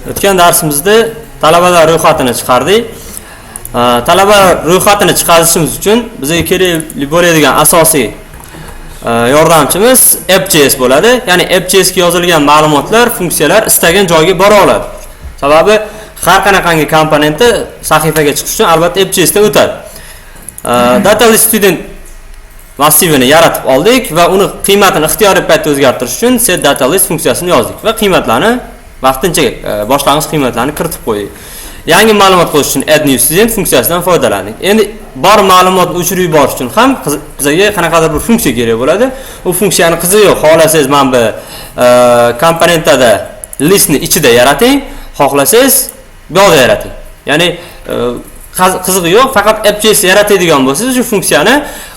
O'tgan darsimizda talabalar ro'yxatini chiqardik. Talabalar ro'yxatini chiqarishimiz uchun bizga kerakli bo'ladigan asosiy yordamchimiz app.js bo'ladi. Ya'ni app.js ga yozilgan ma'lumotlar, funksiyalar istagan joyga bora oladi. Sababi har qanaqangi komponenti sahifaga chiqish uchun albatta app.js dan o'tadi. Data list student massivini yaratib oldik va uni qiymatini ixtiyoriy paytda o'zgartirish uchun set data list funksiyasini yozdik va qiymatlarni vaqtincha boshlang'ich qiymatlarni kiritib qo'ydik. Yangi ma'lumot qo'shish uchun add new student funksiyasidan foydalandik. Endi bor ma'lumotni o'chirib yuborish uchun ham bizga qanaqadir bir funksiya kerak bo'ladi. U funksiyani qizig'i yo'q. Xohlasangiz mana bu komponentada listni ichida yarating, xohlasangiz bu yoqda yarating. Ya'ni qizig'i yo'q, faqat app.js yaratadigan bo'lsangiz, shu funksiyani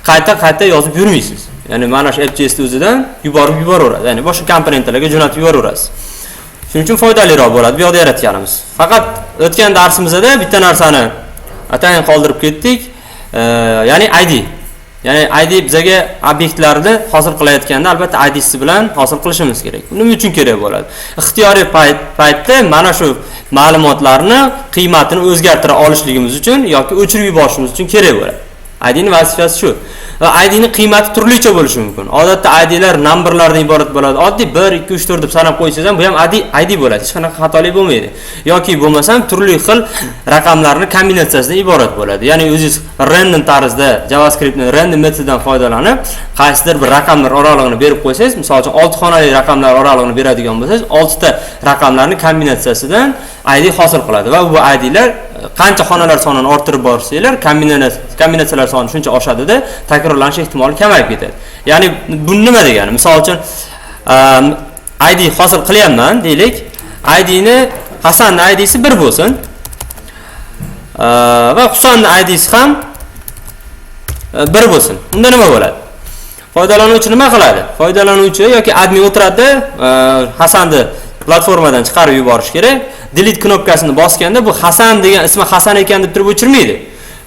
qayta-qayta yozib yurmaysiz. Ya'ni mana shu app.js ni o'zidan yuborib yuboraveradi. Ya'ni boshqa komponentlarga jo'natib yuboraverasiz. Shuning uchun foydaliroq bo'ladi bu yoqda yaratganimiz. Faqat o'tgan darsimizda bitta narsani atayin qoldirib ketdik. Ya'ni ID. Ya'ni ID bizga obyektlarni hosil qilayotganda albatta ID'si bilan hosil qilishimiz kerak. Nima uchun kerak bo'ladi? Ixtiyoriy paytda mana shu ma'lumotlarni qiymatini o'zgartira olishligimiz uchun yoki o'chirib yuborishimiz uchun kerak bo'ladi. ID'ning vazifasi shu. Va ID'ning qiymati turlicha bo'lishi mumkin. Odatda ID'lar numberlardan iborat bo'ladi. Oddiy 1, 2, 3, 4 deb sanab qo'ysangiz ham bu ham ID bo'ladi. Hech qanaqa xatolik bo'lmaydi. Yoki bo'lmasam turli xil raqamlarning kombinatsiyasidan iborat bo'ladi. Ya'ni o'zingiz random tarzda JavaScriptni random metodidan foydalanib, qaysidir bir raqamlar oralig'ini berib qo'ysangiz, misol uchun 6 xonali raqamlar oralig'ini beradigan bo'lsangiz, 6 ta raqamlarning kombinatsiyasidan ID hosil qiladi va bu ID'lar qancha xonalar sonini orttirib borsanglar, kombinatsiyalar soni shuncha oshadida, takrorlanish ehtimoli kamayib ketadi. Ya'ni bu nima degani? Misol uchun ID hosil qilyapman deylik. IDni Hasanning IDsi 1 bo'lsin. Va Husanning IDsi ham 1 bo'lsin. Unda nima bo'ladi? Foydalanuvchi nima qiladi? Foydalanuvchi yoki admin o'tiradi, Hasanni platformadan chiqarib yuborish kerak. Delete knopkasini bosganda bu Hasan degan ismi Hasan ekan deb turib o'chirmaydi.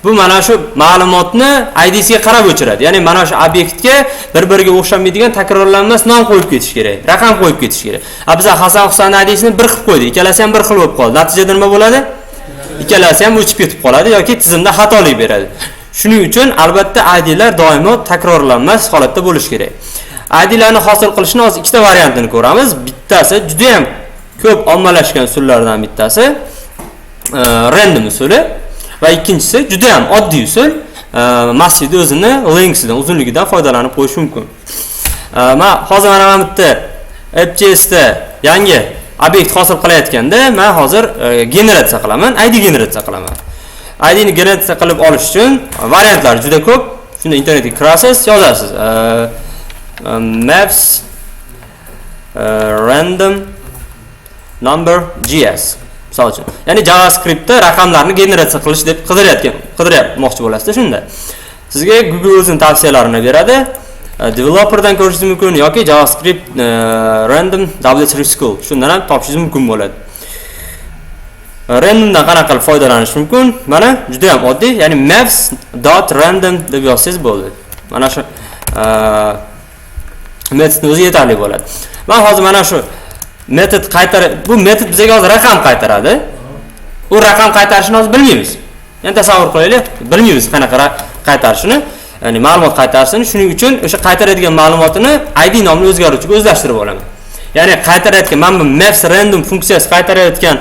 Bu mana shu ma'lumotni ID'siga qarab o'chiradi. Ya'ni mana shu obyektga bir-biriga o'xshamaydigan takrorlanmas nom qo'yib ketish kerak, raqam qo'yib ketish kerak. A biz Hasan Husan ID'sini bir qilib qo'ydik. Ikkalasi ham bir xil bo'lib qoldi. Natijada nima bo'ladi? Ikkalasi ham o'chib ketib qoladi yoki tizimda xatolik beradi. Shuning uchun albatta ID'lar doimo takrorlanmas holatda bo'lishi kerak. ID'larni hosil qilishni hozir ikkita variantini ko'ramiz. Bittasi juda ham ko'p ommalashgan usullardan bittasi random usuli va ikkinchisi juda ham oddiy usul, massivni o'zini length'idan, uzunligidan foydalanib qo'yish mumkin. Men hozir mana bu yerda app.jsda yangi obyekt hosil qilayotganda men hozir generatsiya qilaman, ID generatsiya qilaman. IDni generatsiya qilib olish uchun variantlar juda ko'p. Shunda internetga kirasiz, yozasiz. Maps random number JS misol uchun. Ya'ni JavaScriptda raqamlarni generatsiya qilish deb qidiryapmoqchi bo'lasizda shunda. Sizga Google o'zining tavsiyalarini beradi. Developerdan ko'rishingiz mumkin yoki JavaScript random W3School shundan ham topishingiz mumkin bo'ladi. Randomdan qanaqa qilib foydalanish mumkin? Mana juda ham oddiy, ya'ni maps.random deb yozsangiz bo'ldi. Mana shu metodni o'zi yetarli bo'ladi. Men hozir mana shu metod qaytar, bu metod bizga hozir raqam qaytaradi. U raqam qaytarishini hozir bilmaymiz. Ya'ni tasavvur qilaylik, bilmaymiz qanaqa qaytarishini, ya'ni ma'lumot qaytarishini. Shuning uchun o'sha qaytaradigan ma'lumotini ID nomli o'zgaruvchiga o'zlashtirib olaman. Ya'ni qaytarayotgan mana bu maps random funksiyasi qaytarayotgan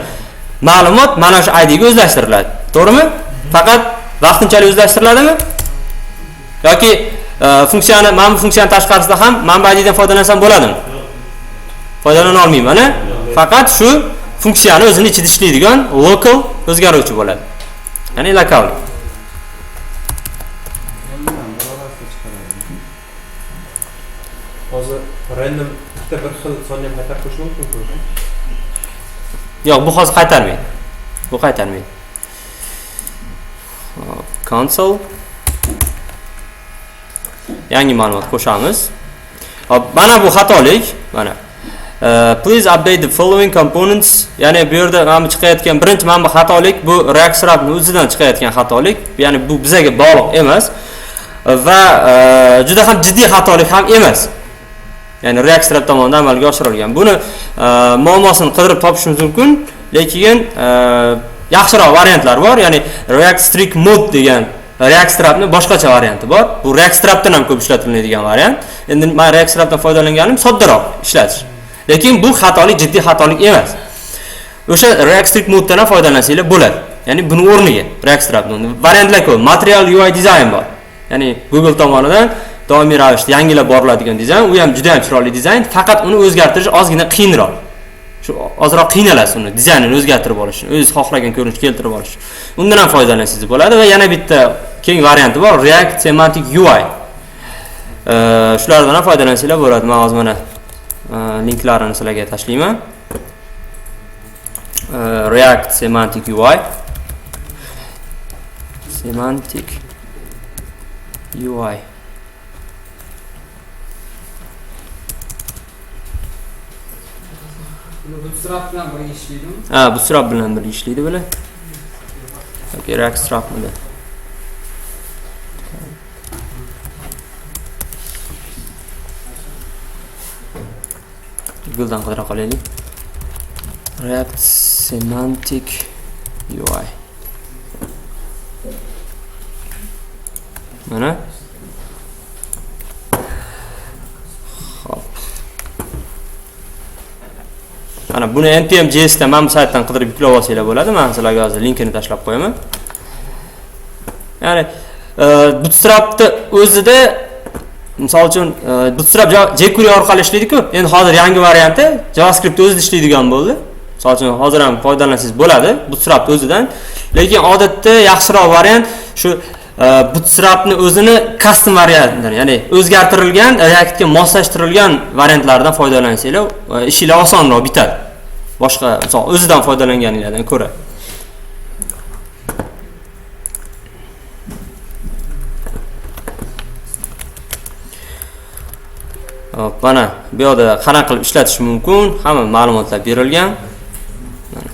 ma'lumot mana shu ID ga o'zlashtiriladi. To'g'rimi? Faqat vaqtinchalik o'zlashtiriladimi? Yoki funksiyani mana bu funksiyani tashqarisida ham mana bu ID dan foydalansam bo'ladimi? Foydalana olmayman, a? Faqat shu funksiyani o'zini ichida ishlaydigan local o'zgaruvchi bo'ladi. Ya'ni lokal. Hozir random ikkita bir xil sonni ham qaytarib qo'yish mumkin-ku. Yo'q, bu hozir qaytarmaydi. Bu qaytarmaydi. Hop, console yangi ma'lumot qo'shamiz. Hop, mana bu xatolik, mana. Please update the following components. Ya'ni bu yerda mana bu chiqayotgan birinchi mana bu xatolik bu React-Strap'ning o'zidan chiqayotgan xatolik. Ya'ni bu bizga bog'liq emas va juda ham jiddiy xatolik ham emas. Ya'ni React-Strap tomonidan amalga oshirilgan. Buni muammosini qidirib topishimiz mumkin, lekin yaxshiroq variantlar bor. Ya'ni React Strict Mode degan React-Strap'ning boshqacha varianti bor. Bu React-Strap'dan ham ko'p ishlatiladigan variant. Endi men React-Strap'dan foydalanganim soddaroq ishlatish. Lekin bu xatolik jiddiy xatolik emas. O'sha React Strict Mode'dan ham foydalansanglar bo'ladi. Ya'ni buni o'rniga React-Strap'ning variantlar ko'p. Material UI design bor. Ya'ni Google tomonidan doimiy ravishda yangilab boriladigan dizayn, u ham juda ham chiroyli dizayn, faqat uni o'zgartirish ozgina qiyinroq. Shu ozroq qiynalasiz uni dizaynini o'zgartirib olishni, o'zingiz xohlagan ko'rinishga keltirib olish. Undan ham foydalansangiz bo'ladi va yana bitta keng varianti bor, React Semantic UI. Shulardan ham foydalansanglar bo'ladi. Men hozir mana linklarini sizlarga tashlayman. React Semantic UI. Semantic UI. Bootstrap bilan birga ishlaydimi? Ha, Bootstrap bilan birga ishlaydi bular. Yoki React Strap bilan. Google'dan qidira qolaylik. React Semantic UI. Mana. Xo'p. Mana buni npm.js dan mana bu saytdan qidirib yuklab olsanglar bo'ladi. Men sizlarga hozir linkini tashlab qo'yaman. Ya'ni Bootstrap'ni o'zida misol uchun Bootstrap jQuery orqali ishlaydi-ku. Endi hozir yangi varianti JavaScript o'zida ishlaydigan bo'ldi. Misol uchun hozir ham foydalansangiz bo'ladi Bootstrap o'zidan. Lekin odatda yaxshiroq variant shu Bootstrapni o'zini custom variantidan, ya'ni o'zgartirilgan, Reactga moslashtirilgan variantlardan foydalansanglar, ishinglar osonroq bitadi. Boshqa, misol, o'zidan foydalanganinglardan ko'ra. Hop, mana bu yerda qanaqa qilib ishlatish mumkin, hamma ma'lumotlar berilgan. Mana.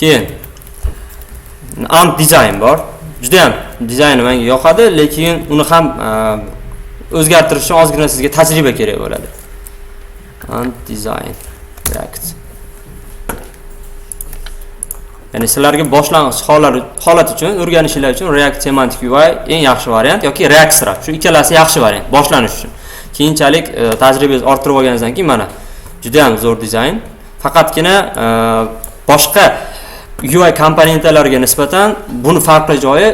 Keyin Ant design bor. Juda ham dizayni menga yoqadi, lekin uni ham o'zgartirish uchun ozgina sizga tajriba kerak bo'ladi. Ant design React. Ya'ni sizlarga boshlang'ich holat uchun, o'rganishinglar uchun React Semantic UI eng yaxshi variant yoki React Strap. Shu ikkalasi yaxshi variant boshlanish uchun. Keyinchalik tajribangizni orttirib olganingizdan keyin mana juda ham zo'r dizayn. Faqatgina boshqa UI komponentlarga nisbatan buni farqli joyi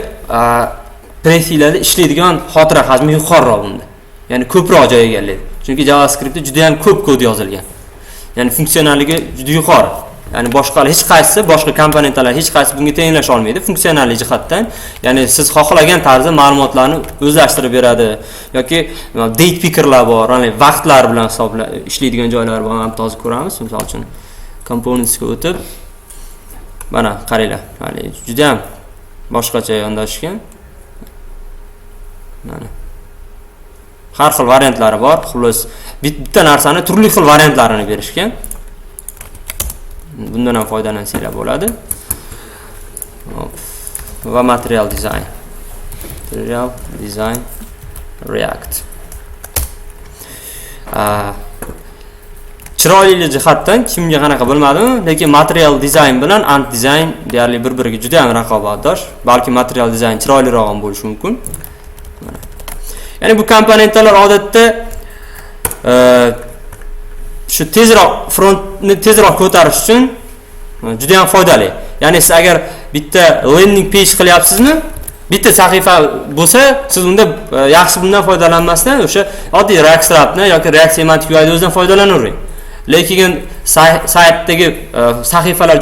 proyektlarda ishlaydigan xotira hajmi yuqoriroq bunda. Ya'ni ko'proq joy egallaydi. Chunki JavaScriptda juda ham ko'p kod yozilgan. Ya'ni funksionalligi juda yuqori. Ya'ni boshqa hech qaysi boshqa komponentlar hech qaysi bunga tenglasha olmaydi funksionallik jihatdan. Ya'ni siz xohlagan tarzda ma'lumotlarni o'zlashtirib beradi yoki date pickerlar bor, ya'ni vaqtlar bilan hisoblab ishlaydigan joylar bor. Mana hozir ko'ramiz. Misol uchun componentsga o'tib mana qaranglar, hali juda ham boshqacha yondashgan. Mana. Har xil variantlari bor. Xullas, bitta narsani turli xil variantlarini berishgan. Bundan ham foydalansanglar bo'ladi. Hop. Va material design. Material design React. Chiroyli jihatdan kimga qanaqa bilmadim, lekin material design bilan ant design deyarli bir-biriga juda ham raqobatdosh. Balki material design chiroyliroq ham bo'lishi mumkin. Ya'ni bu komponentlar odatda shu tezroq frontni tezroq ko'tarish uchun juda ham foydali. Ya'ni siz agar bitta landing page qilyapsizmi, bitta sahifa bo'lsa, siz unda yaxshi bundan foydalanmasdan o'sha oddiy React Strap'ni yoki React Semantic UI'ni o'zidan foydalanavering. Lekin saytdagi sahifalar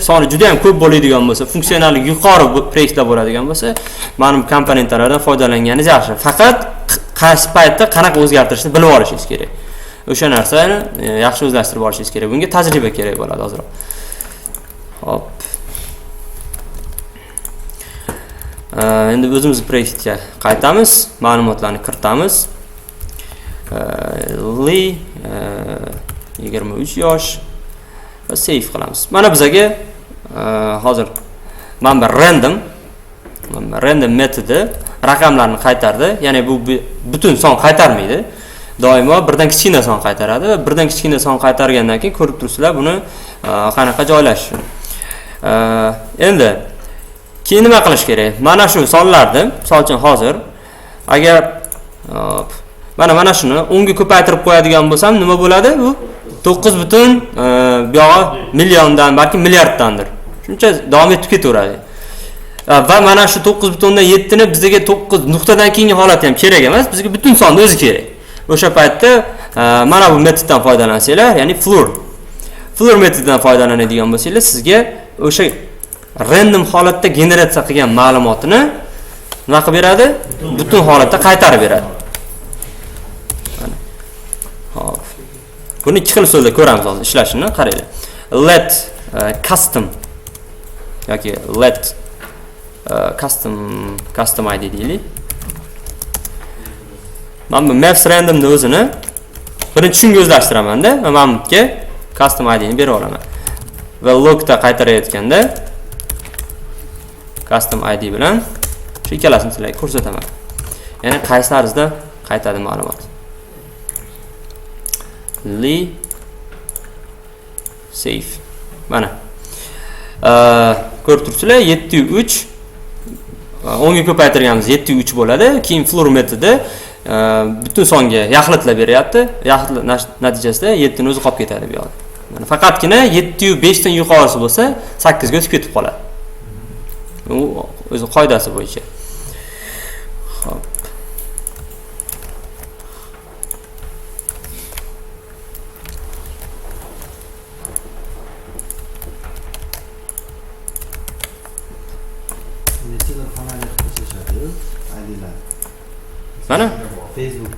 soni juda ham ko'p bo'ladigan bo'lsa, funksionalligi yuqori proyektlar bo'ladigan bo'lsa, mana bu komponentlardan foydalanganingiz yaxshi. Faqat qaysi paytda qanaqa o'zgartirishni bilib olishingiz kerak. O'sha narsani yaxshi o'zlashtirib olishingiz kerak. Bunga tajriba kerak bo'ladi ozroq. Hop. Endi o'zimiz proyektga qaytamiz, ma'lumotlarni kiritamiz. Li 23 yosh va save qilamiz. Mana bizaga hozir mana bu random metodi raqamlarni qaytardi. Ya'ni bu butun son qaytarmaydi. Doimo birdan kichkina son qaytaradi va birdan kichkina son qaytargandan keyin ko'rib turibsizlar buni qanaqa joylashishini. Endi keyin nima qilish kerak? Mana shu sonlarni, misol uchun hozir agar mana shuni 10 ga ko'paytirib qo'yadigan bo'lsam nima bo'ladi? Bu to'qqiz butun, buyog'i milliondan, balki milliarddandir. Shuncha davom etib ketaveradi. Va mana shu to'qqiz butun o'ndan yettini bizga to'qqiz nuqtadan keyingi holati ham kerak emas, bizga butun sonni o'zi kerak. O'sha paytda mana bu metoddan foydalansanglar, ya'ni floor. Floor metodidan foydalanadigan bo'lsanglar, sizga o'sha random holatda generatsiya qilgan ma'lumotini nima qilib beradi? Butun holatda qaytarib beradi. Mana. Hop. Buni ikki xil usulda ko'ramiz hozir ishlashini, qaranglar. Let custom yoki let custom ID deylik. Mana bu maps randomni o'zini birinchi shunga o'zlashtiramanda va mana bu yerga custom I D ni berib olaman. Va logda qaytarayotganda custom ID bilan shu ikkalasini sizlarga ko'rsataman. Ya'ni qaysi tarzda qaytadi ma'lumot. Li save. Mana. Ko'rib turibsizlar, yetti uch, o'nga ko'paytirganimiz yetti uch bo'ladi. Keyin floor metodi butun songa yaxlitlab beryapti. Yaxlit natijasida yettini o'zi qolib ketadi bu yoqda. Mana faqatgina yetti yu beshdan yuqorisi bo'lsa sakkizga o'tib ketib qoladi. U o'zi qoidasi bo'yicha. Xo'p. Nechadir xonali qilib tashlashadi-yu, IDlar. Mana? Facebook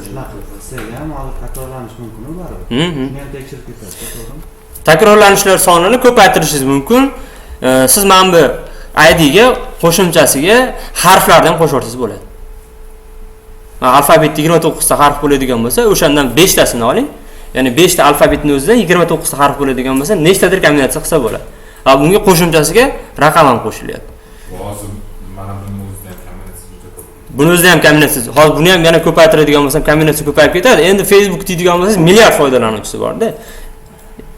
shunaqa qilib qilsa ham hozir takrorlanish mumkin-ku baribir. Shuni ham tekshirib ketadi, to'g'rimi? Takrorlanishlar sonini ko'paytirishingiz mumkin. Siz mana bu I D ga qo'shimchasiga harflarni ham qo'shib yuborsangiz bo'ladi. Mana alfabetda 29 ta harf bo'ladigan bo'lsa, o'shandan 5 tasini oling. Ya'ni 5 ta alfabetning o'zidan 29 ta harf bo'ladigan bo'lsa, nechtadir kombinatsiya qilsa bo'ladi. Va bunga qo'shimchasiga raqam ham qo'shilyapti. Hozir mana buni o'zida ham kombinatsiya juda ko'p. Buni o'zida ham kombinatsiya. Hozir buni ham yana ko'paytiradigan bo'lsam, kombinatsiya ko'payib ketadi. Endi Facebook deydigan bo'lsangiz, milliard foydalanuvchisi bor-da.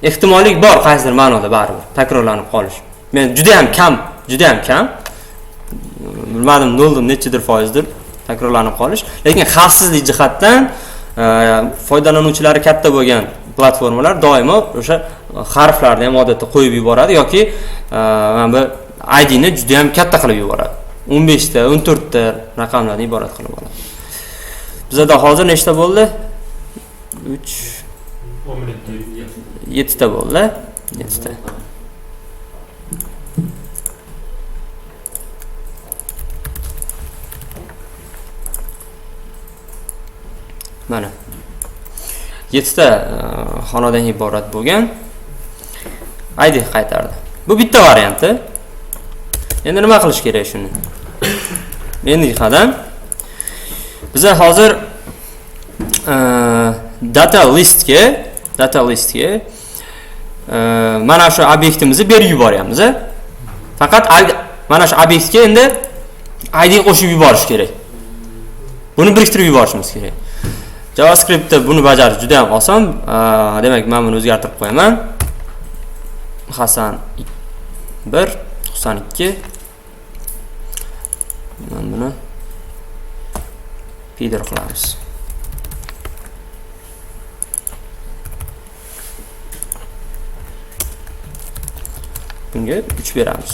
Ehtimollik bor qaysidir ma'noda baribir takrorlanib qolish. Men juda ham kam, juda ham kam. Bilmadim, noldan nechadir foizdir takrorlanib qolish. Lekin xavfsizlik jihatdan foydalanuvchilari katta bo'lgan platformalar doimo o'sha harflarni ham odatda qo'yib yuboradi yoki mana bu I D ni juda ham katta qilib yuboradi. 15 ta, 14 ta raqamlarni iborat qilib oladi. Bizda hozir nechta bo'ldi? 3, 7 ta bo'ldi. 7 ta. Mana 7 ta xonadan iborat bo'lgan ID qaytardi. Bu bitta varianti. Endi nima qilish kerak shuni? Endigi qadam Biza hozir data listga mana shu obyektimizni berib yuboryapmiz. Faqat mana shu obyektga endi ID qo'shib yuborish kerak. Buni biriktirib yuborishimiz kerak. JavaScriptda buni bajarish juda ham oson. Demak, men buni o'zgartirib qo'yaman. Hasan 1, Husan 2. Men buni Peter qilamiz. Bunga 3 beramiz.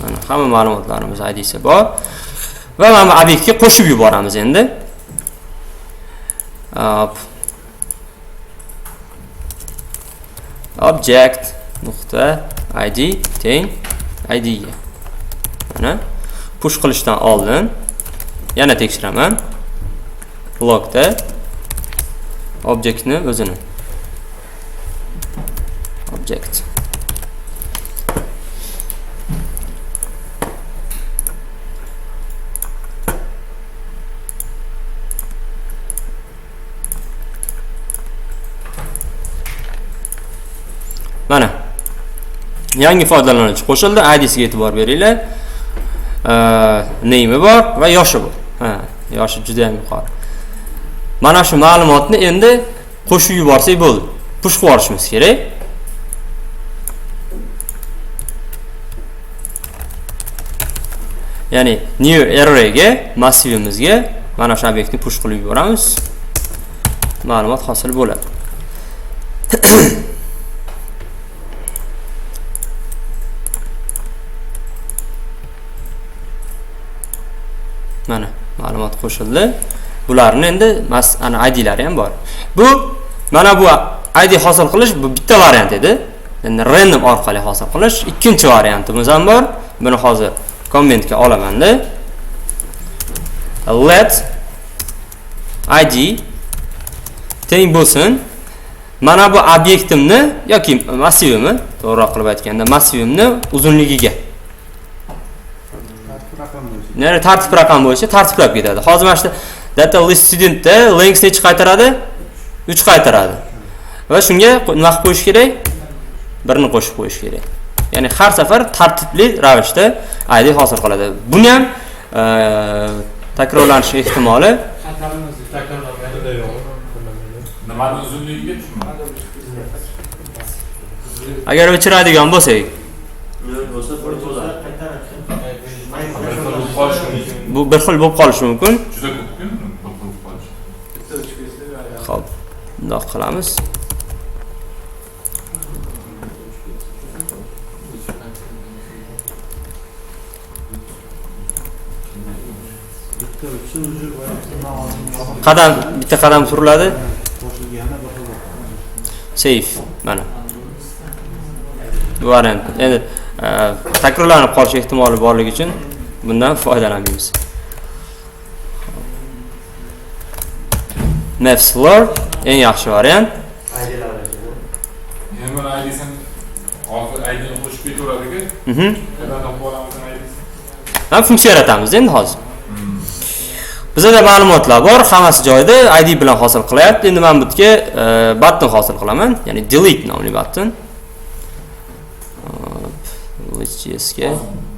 Mana hamma ma'lumotlarimiz ID'si bor. Va mana bu obyektga qo'shib yuboramiz endi. Object nuqta id teng id ga. Mana push qilishdan oldin yana tekshiraman. Logda objektni o'zini. Object. Mana yangi foydalanuvchi qo'shildi. ID'siga e'tibor beringlar. Name'i bor va yoshi bor. Ha, yoshi juda ham yuqori. Mana shu ma'lumotni endi qo'shib yuborsak bo'ldi. Push qilib yuborishimiz kerak. Ya'ni new arrayga, massivimizga mana shu obyektni push qilib yuboramiz. Ma'lumot hosil bo'ladi. Mana ma'lumot qo'shildi. Bularni endi ana ID'lari ham bor. Bu mana bu ID hosil qilish bu bitta variant edi. Endi random orqali hosil qilish ikkinchi variantimiz ham bor. Buni hozir kommentga olamanda. Let ID teng bo'lsin. Mana bu obyektimni yoki massivimni, to'g'riroq qilib aytganda massivimni uzunligiga. Ya'ni tartib raqam bo'yicha tartiblab ketadi. Hozir mana shu data list studentda length necha qaytaradi? 3 qaytaradi. Va shunga nima qilib qo'yish kerak? Birini qo'shib qo'yish kerak. Ya'ni har safar tartibli ravishda ID hosil qiladi. Buni ham takrorlanish ehtimoli nimani uzunligiga tushunmadim. Agar o'chiradigan bo'lsak, bu bir xil bo'lib qolishi mumkin. Juda ko'p-ku, bir xil bo'lib qolishi. Xo'p, bundoq qilamiz. Qadam, bitta qadam suriladi. Save mana. Bu variant. Endi takrorlanib qolish ehtimoli borligi uchun bundan foydalanmaymiz. Mapslor eng yaxshi variant. Endi buni ID'sini hozir ID'ni qo'shib ketaveradi-ku. Qanday topib olamiz ID'sini? Ha, funksiya yaratamiz endi hozir. Bizda ma'lumotlar bor, hammasi joyida, ID bilan hosil qilyapti. Endi men bu yerga button hosil qilaman, ya'ni delete nomli button. List.jsga.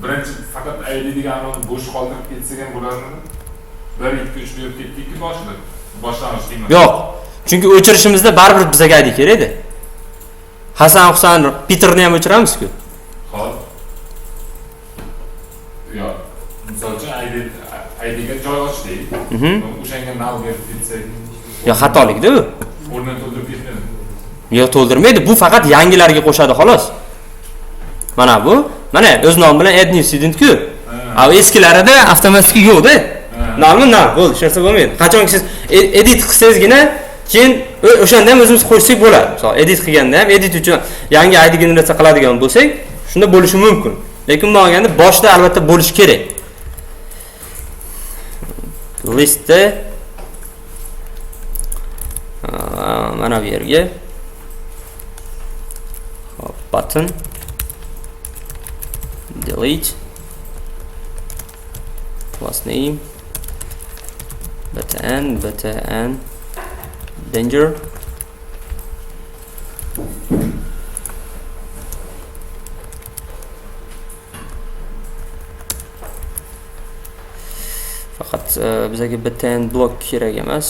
Birinchi faqat ID degan uni bo'sh qoldirib ketsak ham bo'ladimi? 1 2 3 berib ketdik-ku boshida. Boshlang'ich deyman. Yo'q. Chunki o'chirishimizda baribir bizga ID kerak edi. Hasan, Husan, Peterni ham o'chiramiz-ku. Xo'p. Yo'q. Misol uchun ID ga joy ochdik. O'shanga null berib ketsak. Yo'q, xatolik-da u. O'rnini to'ldirib ketmaydi. Yo'q, to'ldirmaydi. Bu faqat yangilarga qo'shadi xolos. Mana bu, mana o'z nomi bilan add new student-ku. A eskilarida avtomatik yo'q-da. Nomi nol, bo'ldi, hech narsa bo'lmaydi. Qachonki siz edit qilsangizgina, keyin o'shanda ham o'zimiz qo'shsak bo'ladi. Misol edit qilganda ham edit uchun yangi ID generatsiya qiladigan bo'lsak, shunda bo'lishi mumkin. Lekin bundan olganda boshida albatta bo'lishi kerak. Listda mana bu yerga hop button delete plus name Btn btn danger. Faqat bizga btn blok kerak emas.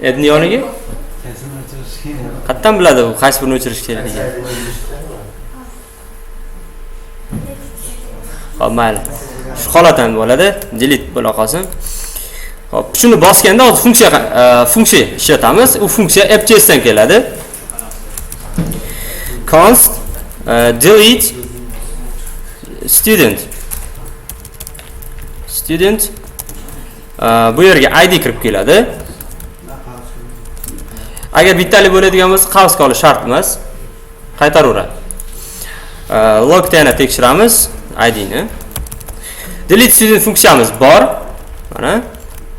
Edni yoniga? Qayerdan biladi u qaysi birini o'chirish kerakligini? Xo'p, mayli. Shu holat ham bo'ladi. Delete bo'la qolsin. Xo'p, shuni bosganda hozir funksiya ishlatamiz. U funksiya app.js dan keladi. Const delete student. Student bu yerga id kirib keladi. Agar bittali bo'ladigan bo'lsa, qavsga olish shart emas. Qaytaraveradi. Logda yana tekshiramiz id ni. Delete student funksiyamiz bor. Mana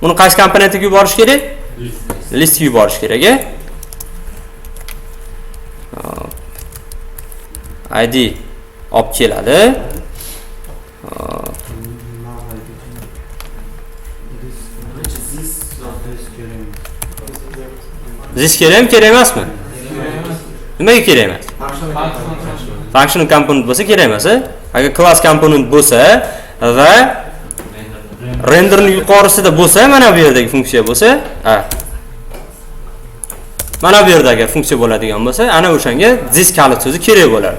buni qaysi komponentga yuborish kerak? Listga yuborish kerak. Id olib keladi. This kerakmi, kerak emasmi? Nimaga kerak emas? Functional component bo'lsa kerak emas, agar class component bo'lsa va renderning yuqorisida bo'lsa, mana bu yerdagi funksiya bo'lsa, mana bu yerda agar funksiya bo'ladigan bo'lsa, ana o'shanga this kalit so'zi kerak bo'ladi.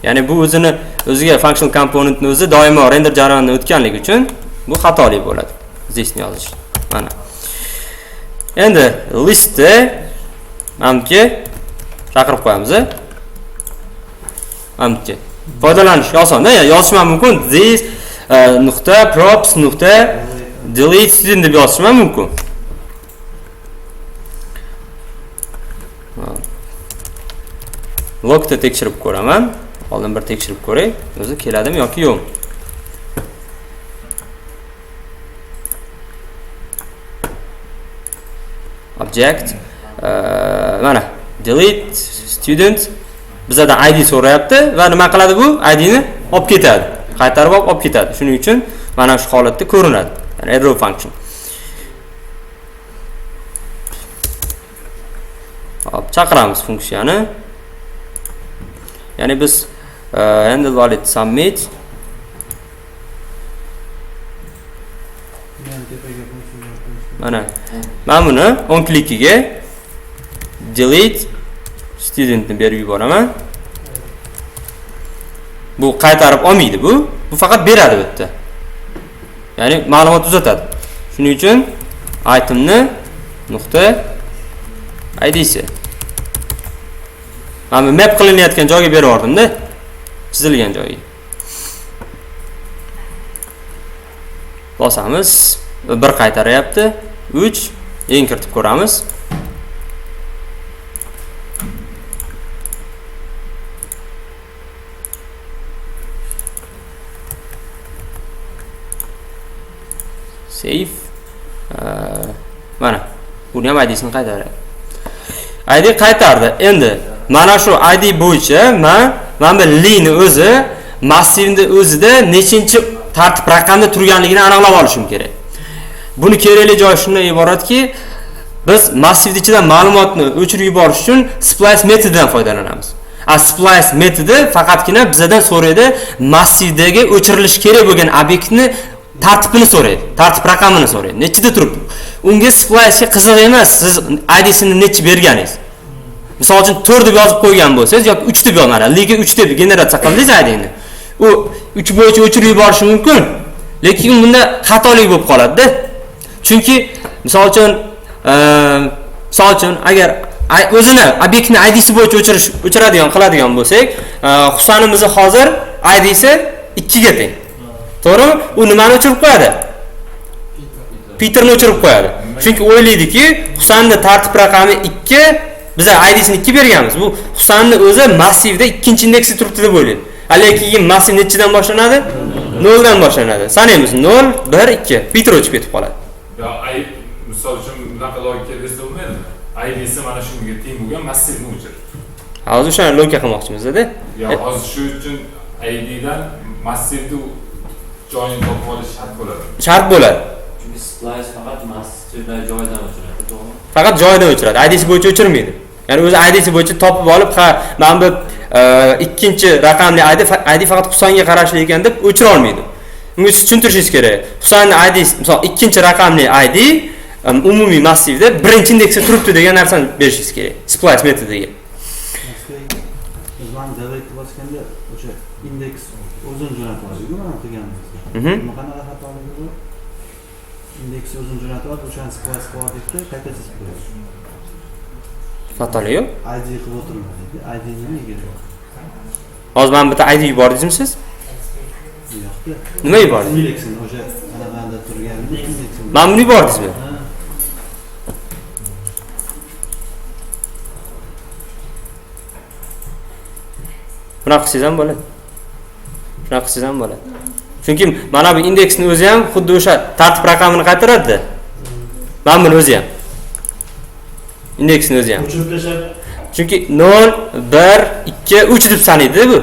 Ya'ni bu o'zini o'ziga functional componentni o'zi doimo render jarayonidan o'tganligi uchun bu xatolik bo'ladi. Thisni yozish. Mana. Endi listni manimki chaqirib qo'yamiz. Manimki foydalanish osonda, yozishim ham mumkin. This nuqta props nuqta delete student deb yozishim ham mumkin. Logda tekshirib ko'raman. Oldin bir tekshirib ko'ray, o'zi keladimi yoki yo'q. Object mana delete student bizada id so'rayapti va nima qiladi bu? Id ni olib ketadi. Qaytarib olib ketadi. Shuning uchun mana shu holatda ko'rinadi. Ya'ni arrow function. Hop, chaqiramiz funksiyani. Ya'ni biz handle valid submit mana men buni on klikiga delete studentni berib yuboraman. Bu qaytarib olmaydi bu. Bu faqat beradi bu yerda. Ya'ni ma'lumot uzatadi. Shuning uchun itemni nuqta idsi. Mana bu map qilinayotgan joyga berib yubordimda. Chizilgan joyga. Bosamiz, bir qaytaryapti. 3 eng kiritib ko'ramiz. Save. Mana buni ham ID'sini qaytaryapti. ID qaytardi. Endi mana shu ID bo'yicha men bu lini o'zi massivni o'zida nechinchi tartib raqamda turganligini aniqlab olishim kerak. Buni kerakli joyi shundan iboratki, biz massivni ichidan ma'lumotni o'chirib yuborish uchun splice metodidan foydalanamiz. A splice metodi faqatgina bizdan so'raydi massivdagi o'chirilishi kerak bo'lgan obyektni tartibini so'raydi, tartib raqamini so'raydi. Nechida turibdi? Unga splice'ga qiziq emas, siz ID'sini necha berganingiz. Misol uchun 4 deb yozib qo'ygan bo'lsangiz yoki 3 deb yozmadi, lekin 3 deb generatsiya qildingiz ID'ni. U 3 bo'yicha o'chirib yuborishi mumkin, lekin bunda xatolik bo'lib qoladi-da. Chunki misol uchun agar o'zini obyektni ID'si bo'yicha o'chiradigan qiladigan bo'lsak, Husanimizni hozir ID'si 2 ga teng. To'g'rimi? U nimani o'chirib qo'yadi? Peterni o'chirib qo'yadi. Chunki o'ylaydiki, Husanning tartib raqami 2, biz ID'sini 2 berganmiz. Bu Husanning o'zi massivda 2-indeksi turibdi deb o'ylaydi. Lekin massiv nechidan boshlanadi? 0 dan boshlanadi. Sanaymiz 0 1 2. Peter o'chib ketib qoladi. Yo, misol uchun bunaqa logika bersa bo'lmaydimi? ID'si mana shunga teng bo'lgan massivni o'chir. Hozir o'shani logika qilmoqchimiz-da. Yo, hozir shu uchun ID'dan massivni joyini topib olish shart bo'ladi. Shart bo'ladi. Chunki splice faqat massivdan joyidan o'chiradi, to'g'rimi? Faqat joyidan o'chiradi. ID'si bo'yicha o'chirmaydi. Ya'ni o'zi ID'si bo'yicha topib olib, ha, mana bu ikkinchi raqamli ID faqat Husonga qarashli ekan deb o'chira olmaydi. Unga siz tushuntirishingiz kerak. Husonning ID'si, misol ikkinchi raqamli ID umumiy massivda birinchi indeksda turibdi degan narsani berishingiz kerak. Splice metodiga. Biz mana delete bosganda o'sha indeks o'zini jo'natib oladi-ku, mana qilganimizda. Nima qanaqa xatoligi bu? Indeks o'zini jo'natib olib, o'shani splice qilib oldik-da, qayta chizib qo'yadi. Xatoligi yo'q. ID qilib o'tirmaydi. ID nima kerak? Hozir mana bitta ID yubordingizmi siz? Yo'q-da. Nima yubordingiz? Indeksini o'sha anaqada turgan indeksini. Mana buni yubordingizmi? Bunaqa qilsangiz ham bo'ladi. Shunaqa qilsangiz ham bo'ladi. Chunki mana bu indeksning o'zi ham xuddi o'sha tartib raqamini qaytaradi-da. Mana buni o'zi ham. Indeksning o'zi ham. O'chirib tashlab. Chunki 0 1 2 3 deb sanaydi bu.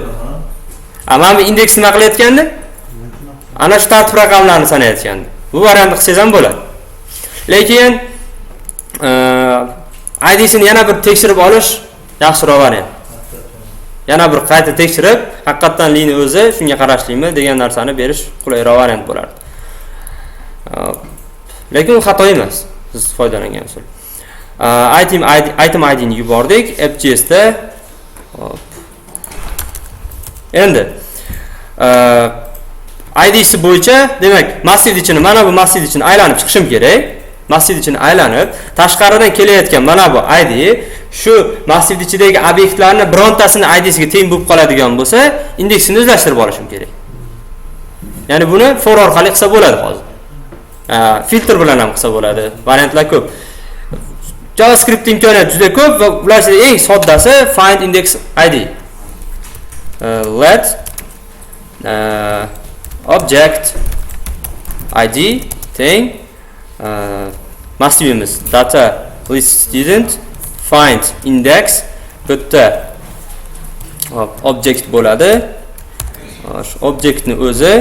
Mana bu indeks nima qilayotgandi? Ana shu tartib raqamlarini sanayotgandi. Bu variantni qilsangiz ham bo'ladi. Lekin ID'sini yana bir tekshirib olish yaxshiroq variant. Yana bir qayta tekshirib, haqiqatan lini o'zi shunga qarashlimi degan narsani berish qulayroq variant bo'lardi. Lekin u xato emas. Siz foydalangan usul. Item ID ni yubordik app.jsda. Hop. Endi ID'si bo'yicha, demak, massiv ichini, mana bu massiv ichini aylanib chiqishim kerak. Massiv ichini aylanib, tashqaridan kelayotgan mana bu ID shu massiv ichidagi obyektlarni birontasini ID'siga teng bo'lib qoladigan bo'lsa, indeksini o'zlashtirib olishim kerak. Ya'ni buni for orqali qilsa bo'ladi hozir. Filtr bilan ham qilsa bo'ladi. Variantlar ko'p. JavaScript imkoniyati juda ko'p va ular ichida eng soddasi find index ID. Let object ID teng massivimiz data list student find index bu yerda object bo'ladi. Shu objektni o'zi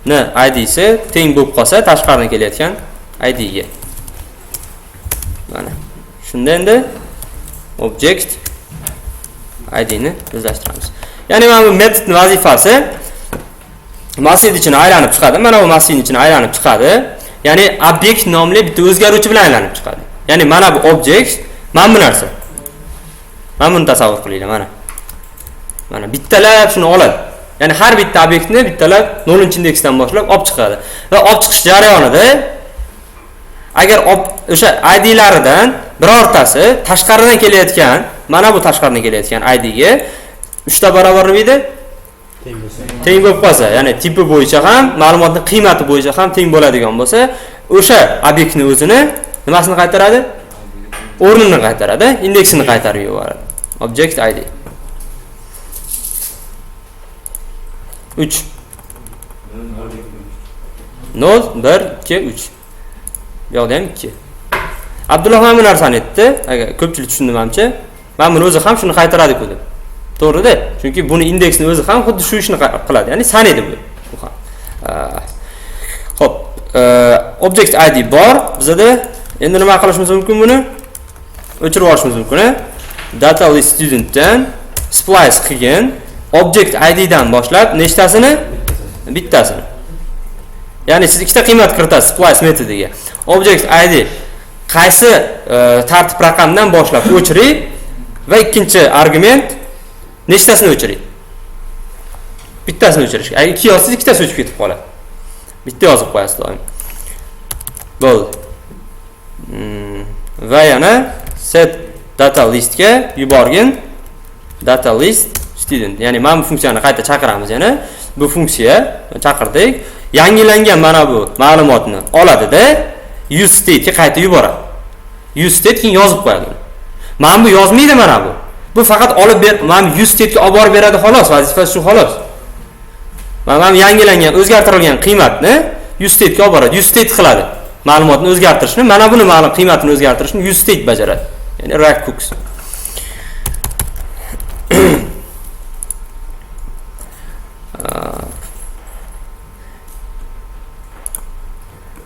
ni ID'si teng bo'lib qolsa tashqaridan kelayotgan ID ga. Mana shunda endi object ID ni o'zlashtiramiz. Ya'ni mana bu metodning vazifasi massiv ichini aylanib chiqadi. Mana bu massivning ichini aylanib chiqadi. Ya'ni obyekt nomli bitta o'zgaruvchi bilan aylanib chiqadi. Ya'ni mana bu objekt, mana bu narsa. Mana buni tasavvur qilinglar, mana. Mana bittalab shuni oladi. Ya'ni har bitta obyektni bittalab 0-indeksdan boshlab olib chiqadi. Va olib chiqish jarayonida agar o'sha ID'laridan birortasi tashqaridan kelayotgan, mana bu tashqaridan kelayotgan ID ga 3 ta barobar nima edi? Teng bo'lsa. Teng bo'lib qolsa, ya'ni tipi bo'yicha ham, ma'lumotning qiymati bo'yicha ham teng bo'ladigan bo'lsa, o'sha obyektni o'zini nimasini qaytaradi? O'rnini qaytaradi, indeksini qaytarib yuboradi. Object ID. 3 0 1 2 3. Bu yoqda ham 2. Abdulloh mana bu narsani aytdi. Agar ko'pchilik tushundi menimcha. Mana buni o'zi ham shuni qaytaradi-ku deb. To'g'ri-da? Chunki buni indeksini o'zi ham xuddi shu ishni qiladi. Ya'ni sanaydi bu. Bu ham. Xo'p, object ID bor bizada. Endi nima qilishimiz mumkin buni? O'chirib olishimiz mumkin. Data list studentdan splice qilgin object ID dan boshlab nechtasini? Bittasini. Ya'ni siz ikkita qiymat kiritasiz splice metodiga. Object ID qaysi tartib raqamdan boshlab o'chiring va ikkinchi argument nechtasini o'chiring? Bittasini o'chirish. Agar ikki yozsangiz ikkitasi o'chib ketib qoladi. Bitta yozib qo'yasiz doim. Bo'ldi. Va yana set data list ga yuborgin data list Student, ya'ni mana bu funksiyani qayta chaqiramiz yana. Bu funksiya chaqirdik. Yangilangan mana bu ma'lumotni oladida use state'ga qayta yuboradi. Use state keyin yozib qo'yadi. Mana bu yozmaydi mana bu. Bu faqat olib ber, mana bu use state'ga olib borib beradi xolos, vazifasi shu xolos. Mana bu yangilangan, o'zgartirilgan qiymatni use state'ga olib boradi. Use state qiladi. Ma'lumotni o'zgartirishni, mana buni ma'lum qiymatini o'zgartirishni use state bajaradi. Ya'ni React hooks.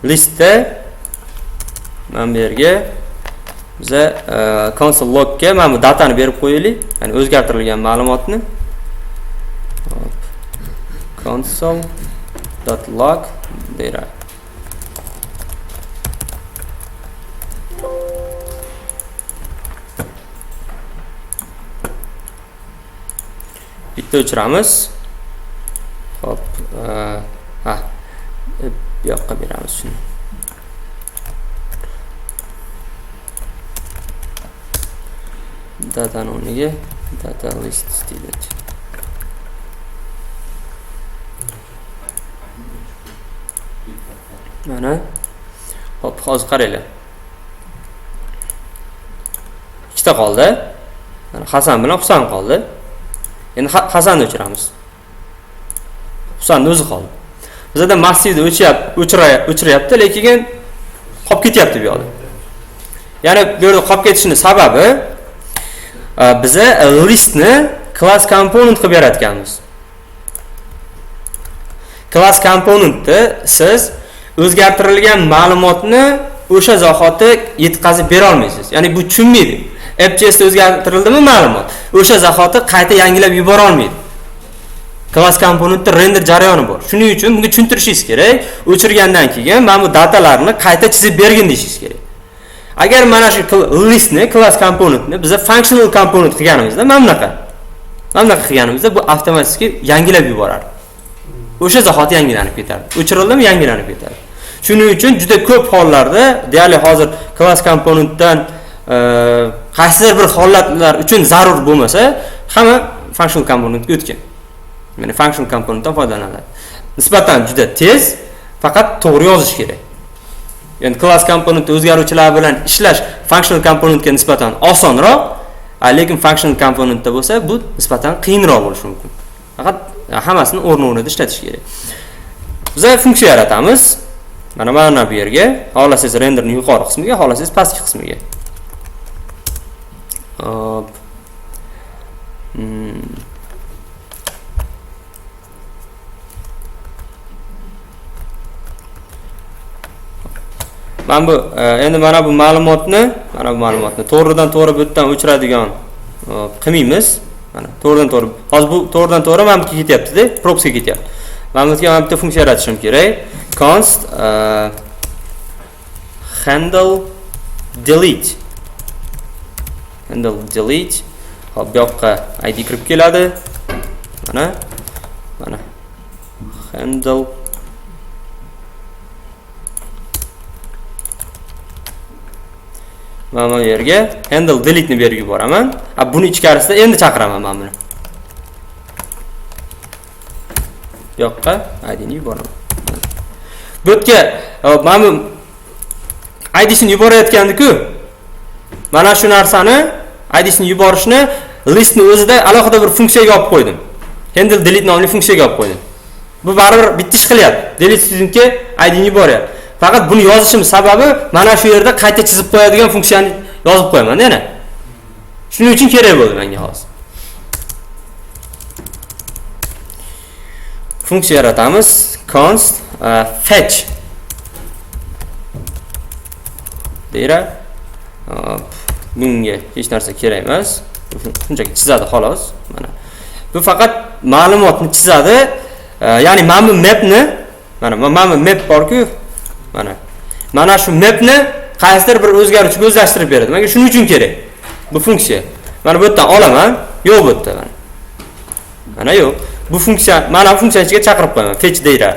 Listda mana bu yerga biza console logga mana bu datani berib qo'yaylik, ya'ni o'zgartirilgan ma'lumotni. Console.log data. Bitta o'chiramiz. Xo'p, ha, bu yoqqa beramiz shuni. Datani o'rniga data list deyiladi. Mana. Xo'p, hozir qaranglar. Ikkita qoldi. Mana Hasan bilan Husan qoldi. Endi Hasanni o'chiramiz. Husanning o'zi qoldi. Bizda massivni o'chiryapti, lekin qolib ketyapti bu yoqda. Ya'ni bu yerda qolib ketishining sababi biza listni class component qilib yaratganmiz. Class componentni siz o'zgartirilgan ma'lumotni o'sha zahoti yetkazib bera olmaysiz. Ya'ni bu tushunmaydi. App.jsda o'zgartirildimi ma'lumot, o'sha zahoti qayta yangilab yubora olmaydi. Class componentda render jarayoni bor. Shuning uchun bunga tushuntirishingiz kerak. O'chirgandan keyin mana bu datalarni qayta chizib bergin deyishingiz kerak. Agar mana shu listni, class componentni biz functional component qilganimizda mana bunaqa qilganimizda bu avtomatik yangilab yuboradi. O'sha zahoti yangilanib ketadi. O'chirildimi yangilanib ketadi. Shuning uchun juda ko'p hollarda, deyarli hozir class componentdan qaysidir bir holatlar uchun zarur bo'lmasa, hamma functional componentga o'tgan. Ya'ni functional componentdan foydalanadi. Nisbatan juda tez, faqat to'g'ri yozish kerak. Ya'ni class componentda o'zgaruvchilar bilan ishlash functional componentga nisbatan osonroq, lekin functional componentda bo'lsa bu nisbatan qiyinroq bo'lishi mumkin. Faqat hammasini o'rni-o'rnida ishlatish kerak. Biz funksiya yaratamiz. Mana bu yerga, xohlasangiz renderning yuqori qismiga, xohlasangiz pastki qismiga. Hop. Mana bu endi mana bu ma'lumotni to'g'ridan to'g'ri bu yerdan o'chiradigan qilmaymiz. Mana to'g'ridan to'g'ri. Hozir bu to'g'ridan to'g'ri mana bu yerga ketyapti-da, propsga ketyapti. Mana bu yerga mana bitta funksiya yaratishim kerak. Const handle delete. Handle delete. Hop, bu yoqqa id kirib keladi. Mana handle mana bu yerga handle delete ni berib yuboraman. Buni ichkarisida endi chaqiraman mana buni. Bu yoqqa id ni yuboraman. Bu yerga mana bu id'sini yuborayotgandi-ku. Mana shu narsani id'sini yuborishni listni o'zida alohida bir funksiyaga olib qo'ydim. Handle delete nomli funksiyaga olib qo'ydim. Bu baribir bitta ish qilyapti. Delete studentga id'ni yuboryapti. Faqat buni yozishim sababi mana shu yerda qayta chizib qo'yadigan funksiyani yozib qo'yaman yana. Shuning uchun kerak bo'ldi menga hozir. Funksiya yaratamiz. Const fetch data. Bunga hech narsa kerak emas. Shunchaki chizadi xolos. Mana. Bu faqat ma'lumotni chizadi. Ya'ni mana bu mapni, mana bu map bor-ku. Mana shu mapni qaysidir bir o'zgaruvchiga o'zlashtirib beradi. Menga shuning uchun kerak bu funksiya. Mana bu yerdan olaman, yo'q bu yerda mana. Mana yo'q. Bu funksiya, mana bu funksiya ichiga chaqirib qo'yaman. Fetch data.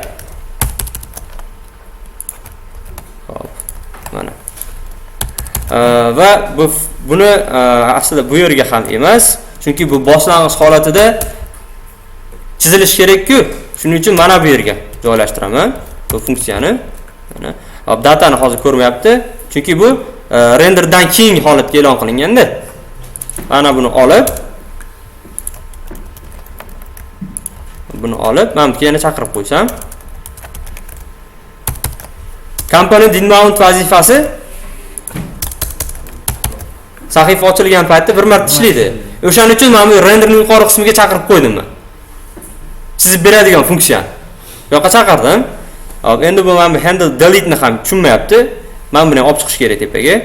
Xo'p, mana. Va buni aslida bu yerga ham emas, Chunki bu boshlang'ich holatida chizilishi kerak-ku. Shuning uchun mana bu yerga joylashtiraman bu funksiyani. Mana hop, datani hozir ko'rmayapti, chunki bu renderdan keyingi holatga e'lon qilinganda. Mana buni olib, mana bu yana chaqirib qo'ysam. Component did mount vazifasi sahifa ochilgan paytda bir marta ishlaydi. O'shaning uchun mana bu renderning yuqori qismiga chaqirib qo'ydim men. Chizib beradigan funksiyani. Bu yoqqa chaqirdim. Hop, endi bu mana bu handle delete ni ham tushunmayapti. Mana buni ham olib chiqish kerak tepaga.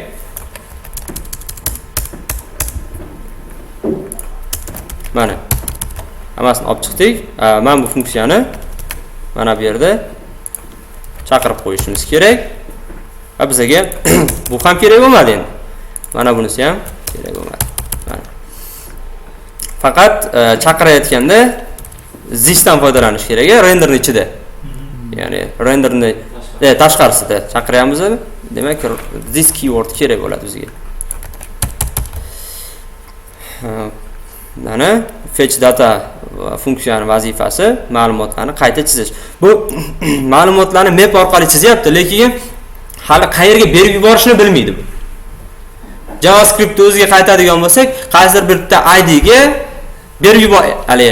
Mana hammasini olib chiqdik. Mana bu funksiyani mana bu yerda chaqirib qo'yishimiz kerak. Va bizga bu ham kerak bo'lmadi endi. Mana bunisi ham kerak bo'lmadi. Mana. Faqat chaqirayotganda thisdan foydalanish kerak, renderning ichida. Ya'ni renderni tashqarisida chaqiryapmiz. Demak, this keyword kerak bo'ladi bizga. Mana fetch data funksiyani vazifasi ma'lumotlarni qayta chizish. Bu ma'lumotlarni map orqali chizyapti, lekin hali qayerga berib yuborishini bilmaydi bu. JavaScript o'ziga qaytadigan bo'lsak, qaysidir bitta ID ga berib yubor, hali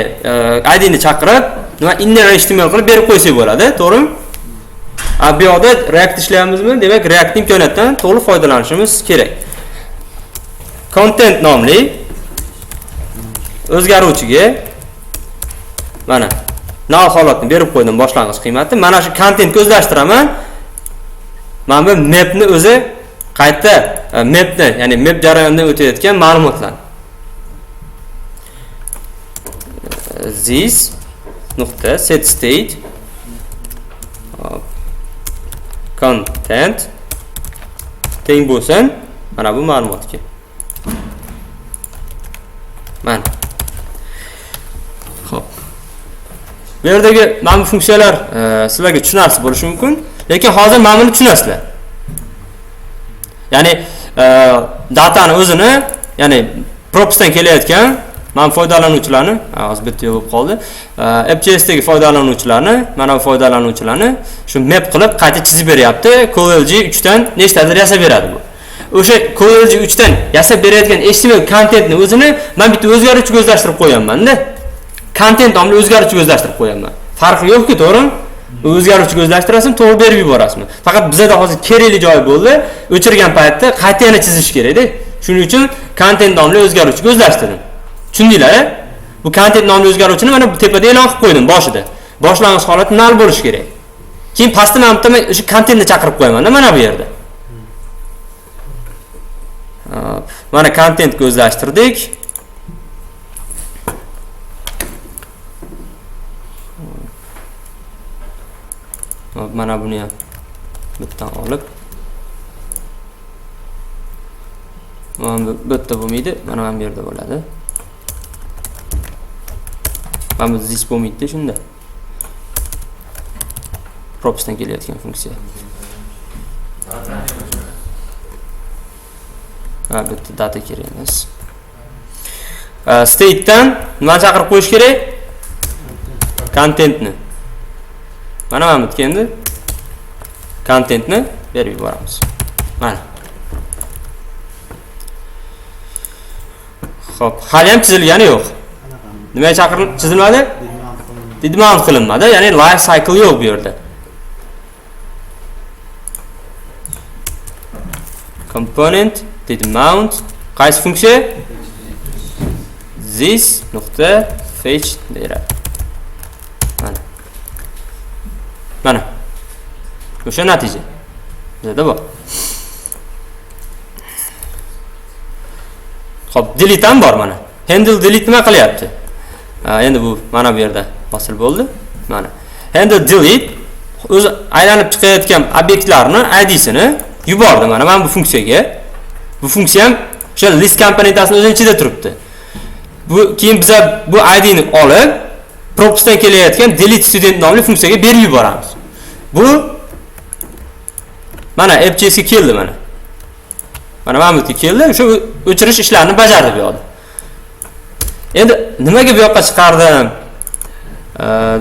ID ni chaqirib, nima inner HTML qilib berib qo'ysak bo'ladi, to'g'rimi? Bu yoqda React ishlayapmizmi? Demak, React imkoniyatidan to'liq foydalanishimiz kerak. Content nomli o'zgaruvchiga mana null holatni berib qo'ydim, boshlang'ich qiymati. Mana shu contentni o'zlashtiraman. Mana bu mapni o'zi qayta mapni, ya'ni map jarayonidan o'tayotgan ma'lumotlar. This nuqta set state content teng bo'lsin mana bu ma'lumotga. Mana. Xo'p. Bu yerdagi mana bu funksiyalar sizlarga tushunarsiz bo'lishi mumkin, lekin hozir mana buni tushunasizlar. Ya'ni datani o'zini, ya'ni propsdan kelayotgan mana foydalanuvchilarni, hozir bitta yo'q bo'lib qoldi. App.jsdagi foydalanuvchilarni, mana bu foydalanuvchilarni shu map qilib qayta chizib beryapti. CollG 3 dan nechtadir yasab beradi bu. O'sha CollG 3 dan yasab berayotgan HTML kontentni o'zini men bitta o'zgaruvchiga o'zlashtirib qo'yapman-da. Kontent nomli o'zgaruvchiga o'zlashtirib qo'yapman. Farqi yo'q-ku, to'g'rimi? O'zgaruvchiga o'zlashtirasizmi, to'g'ri berib yuborasizmi? Faqat bizada hozir kerakli joyi bo'ldi. O'chirgan paytda qayta yana chizish kerak-da. Shuning uchun kontent nomli o'zgaruvchiga o'zlashtirdim. Tushundinglar-a? Bu kontent nomli o'zgaruvchini mana bu tepada e'lon qilib qo'ydim boshida. Boshlang'ich holat null bo'lishi kerak. Keyin pastda mana bu yerda o'sha kontentni chaqirib qo'yaman-da mana bu yerda. Mana kontentga o'zlashtirdik. Mana buni ham bittadan olib, mana bu bitta bo'lmaydi, mana bu yerda bo'ladi. Mana bu this bo'lmaydi shunda. Propsdan kelayotgan funksiya. Ha, bitta data kerak emas. State'dan nima chaqirib qo'yish kerak? Contentni. Mana bu yerga endi contentni berib yuboramiz. Mana. Xo'p, hali ham chizilgani yo'q. Nimaga chaqirib chizilmadi? Did mount qilinmadi, ya'ni life cycle yo'q bu yerda. Component did mount qaysi funksiya? This nuqta fetch beradi. Mana. Mana. O'sha natija. Bizda bor. Xo'p, delete ham bor mana. Handle delete nima qilyapti? Endi bu mana bu yerda hosil bo'ldi. Mana. Handle delete o'zi aylanib chiqayotgan obyektlarni ID'sini yubordi mana bu funksiyaga. Bu funksiya ham o'sha list komponentasini o'zining ichida turibdi. Bu keyin biza bu ID ni olib propsdan kelayotgan delete student nomli funksiyaga berib yuboramiz. Bu mana app.jsga keldi mana. Mana bu yerga keldi, o'sha o'chirish ishlarini bajardi bu yoqda. Endi nimaga bu yoqqa chiqardim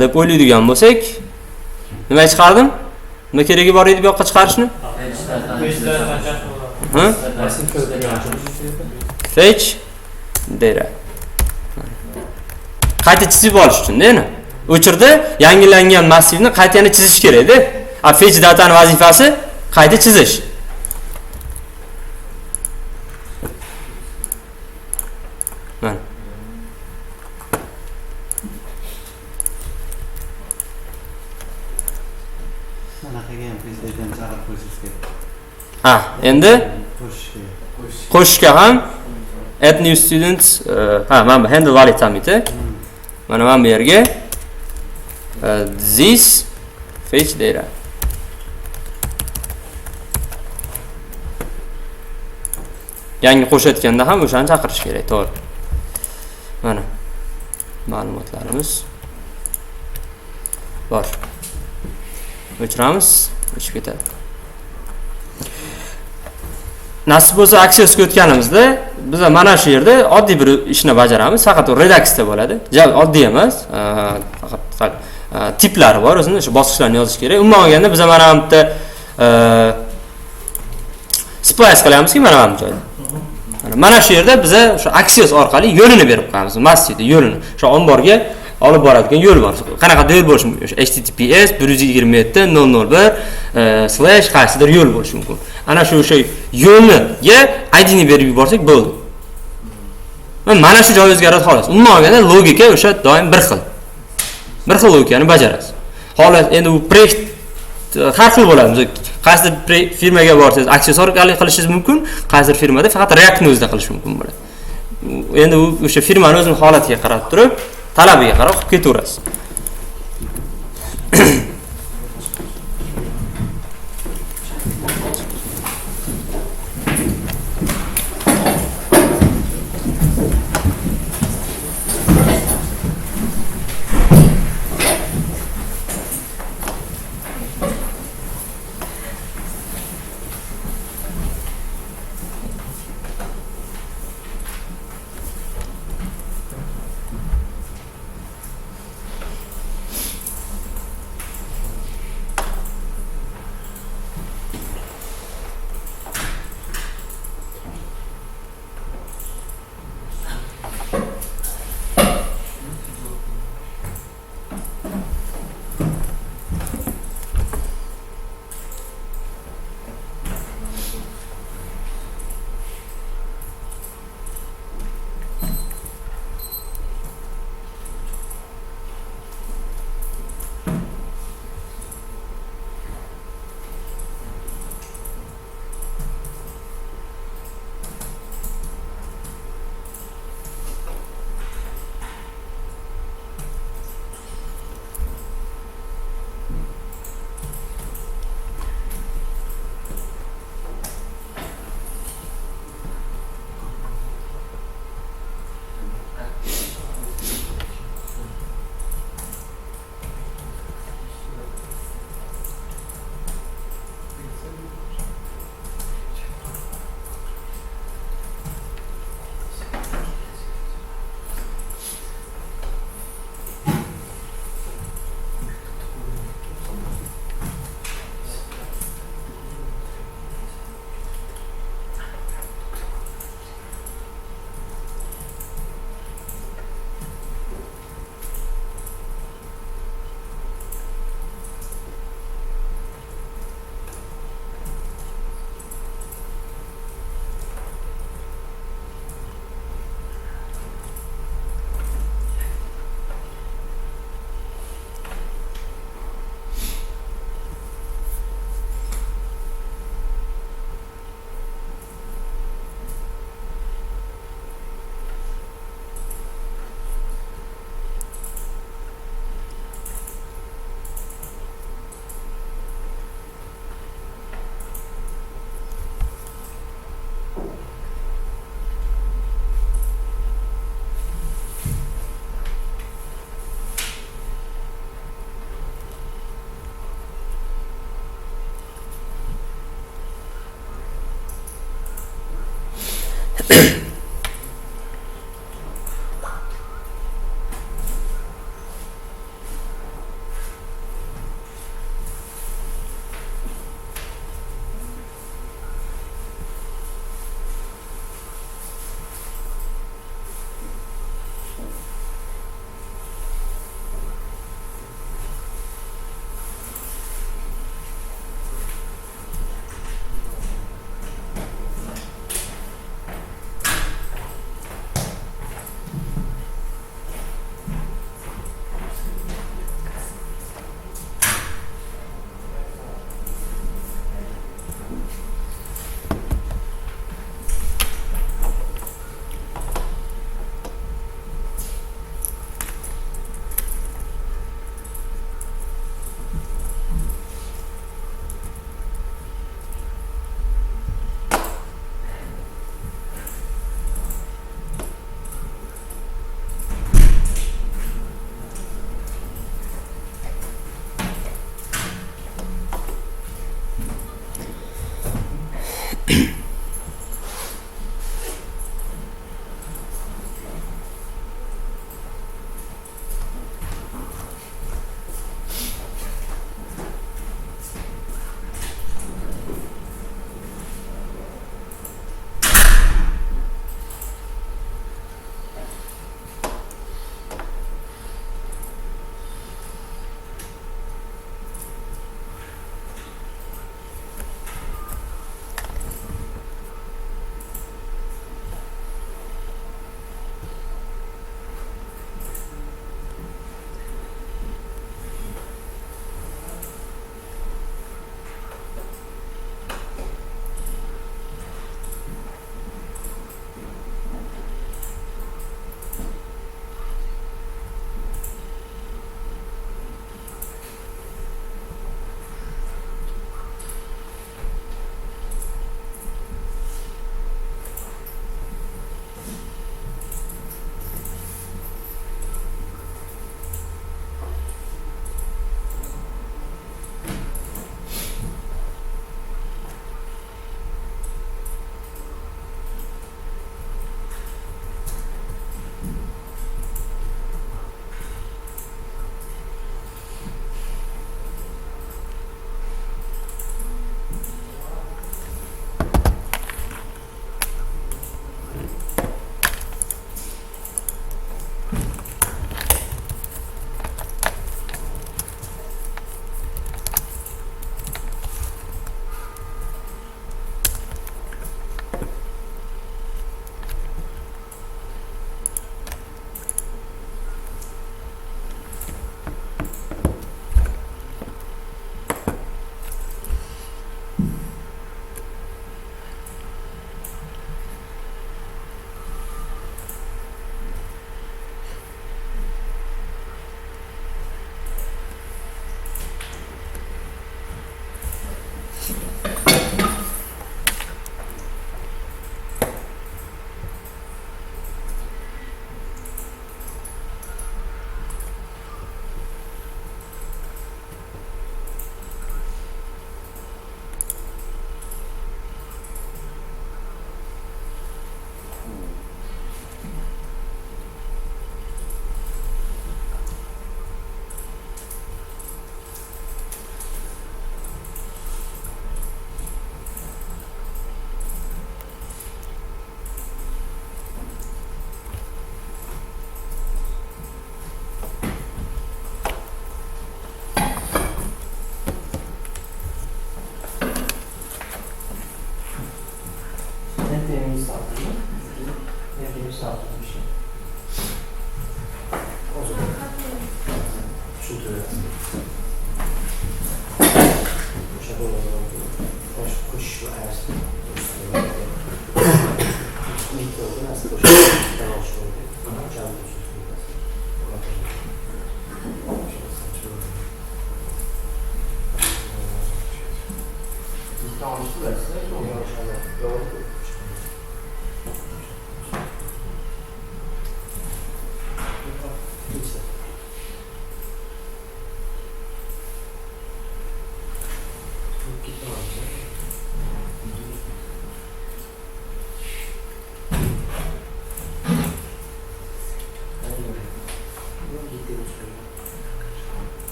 deb o'ylaydigan bo'lsak, nima chiqardim? Nima keragi bor edi bu yoqqa chiqarishni? Fetch data. Qayta chizib olish uchun-da yana. O'chirdi, yangilangan massivni qayta yana chizish kerak-da. A fetch datani vazifasi qayta chizish. Mana. Ha, endi qo'shishga ham add new students, ha, mana bu handle valid submit. Mana mana bu yerga this fetch data. Yangi qo'shayotganda ham o'shani chaqirish kerak, to'g'ri. Mana ma'lumotlarimiz bor. O'chiramiz, o'chib ketadi. Nasib bo'lsa Axiosga o'tganimizda biz mana shu yerda oddiy bir ishni bajaramiz. Faqat u Reduxda bo'ladi. Oddiy emas, faqat tiplari bor, o'zini o'sha bosqichlarni yozish kerak. Umuman olganda biz mana bu yerda splice qilamizki, mana bu joyda. Mana shu yerda biz o'sha Axios orqali yo'lini berib qo'yamiz, massivda yo'lini. O'sha omborga olib boradigan yo'l bor. Qanaqa yo'l bo'lishi mumkin? O'sha https 127.001 slash qaysidir yo'l bo'lishi mumkin. Ana shu o'sha yo'lniga ID ni berib yuborsak bo'ldi. Mana shu joy o'zgaradi xolos. Umuman olganda logika o'sha doim bir xil. Bir xil logikani bajarasiz. Xolos endi u proyekt har xil bo'ladi. Masalan, qaysidir firmaga borsangiz Axios orqali qilishingiz mumkin, qaysidir firmada faqat Reactni o'zida qilish mumkin bo'ladi. Endi u o'sha firmani o'zining holatiga qarab turib, talabiga qarab qilib ketaverasiz.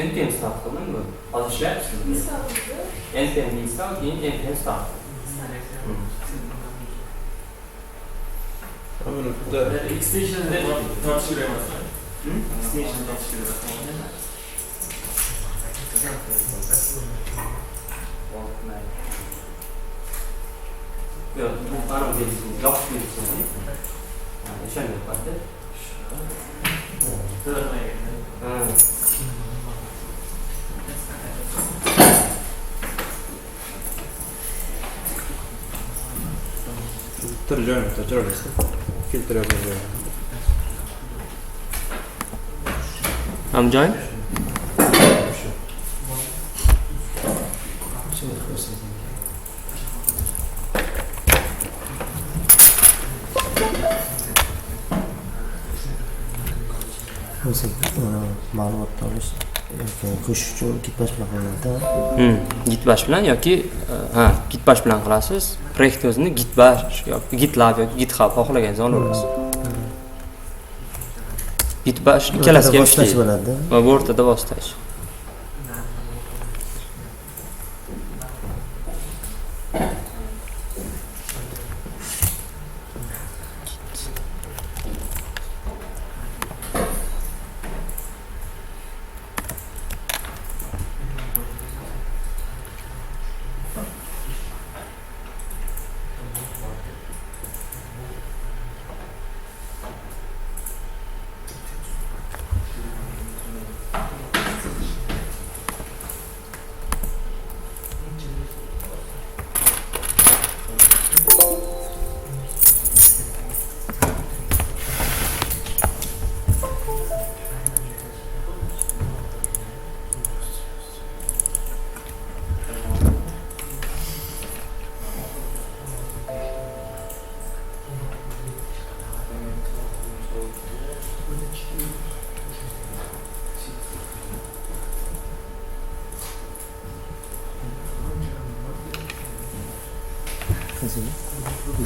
Npm start qildimmi? Hozir ishlayapsizmi? Npm install, keyin npm start. Extension tortish kerak emasmi? Extension tortish kerak emasmi? Yo'q, bu anavi delisini, yopish delisini. O'shanga yoqadi. Filtr joyini chiroyli. Filtr yozgan joyini. Ham joy? Ma'lumotni olish yoki qo'shish uchun Git Bash bilan qilinadi. Git Bash bilan yoki ha, Git Bash bilan qilasiz. Proyekt o'zini Git Bash yoki GitLab yoki GitHub xohlaganingizni olaverasiz. Git Bash ikkalasiga ham vositachi ishlaydi. bo'ladi. Va bu o'rtada vositachi.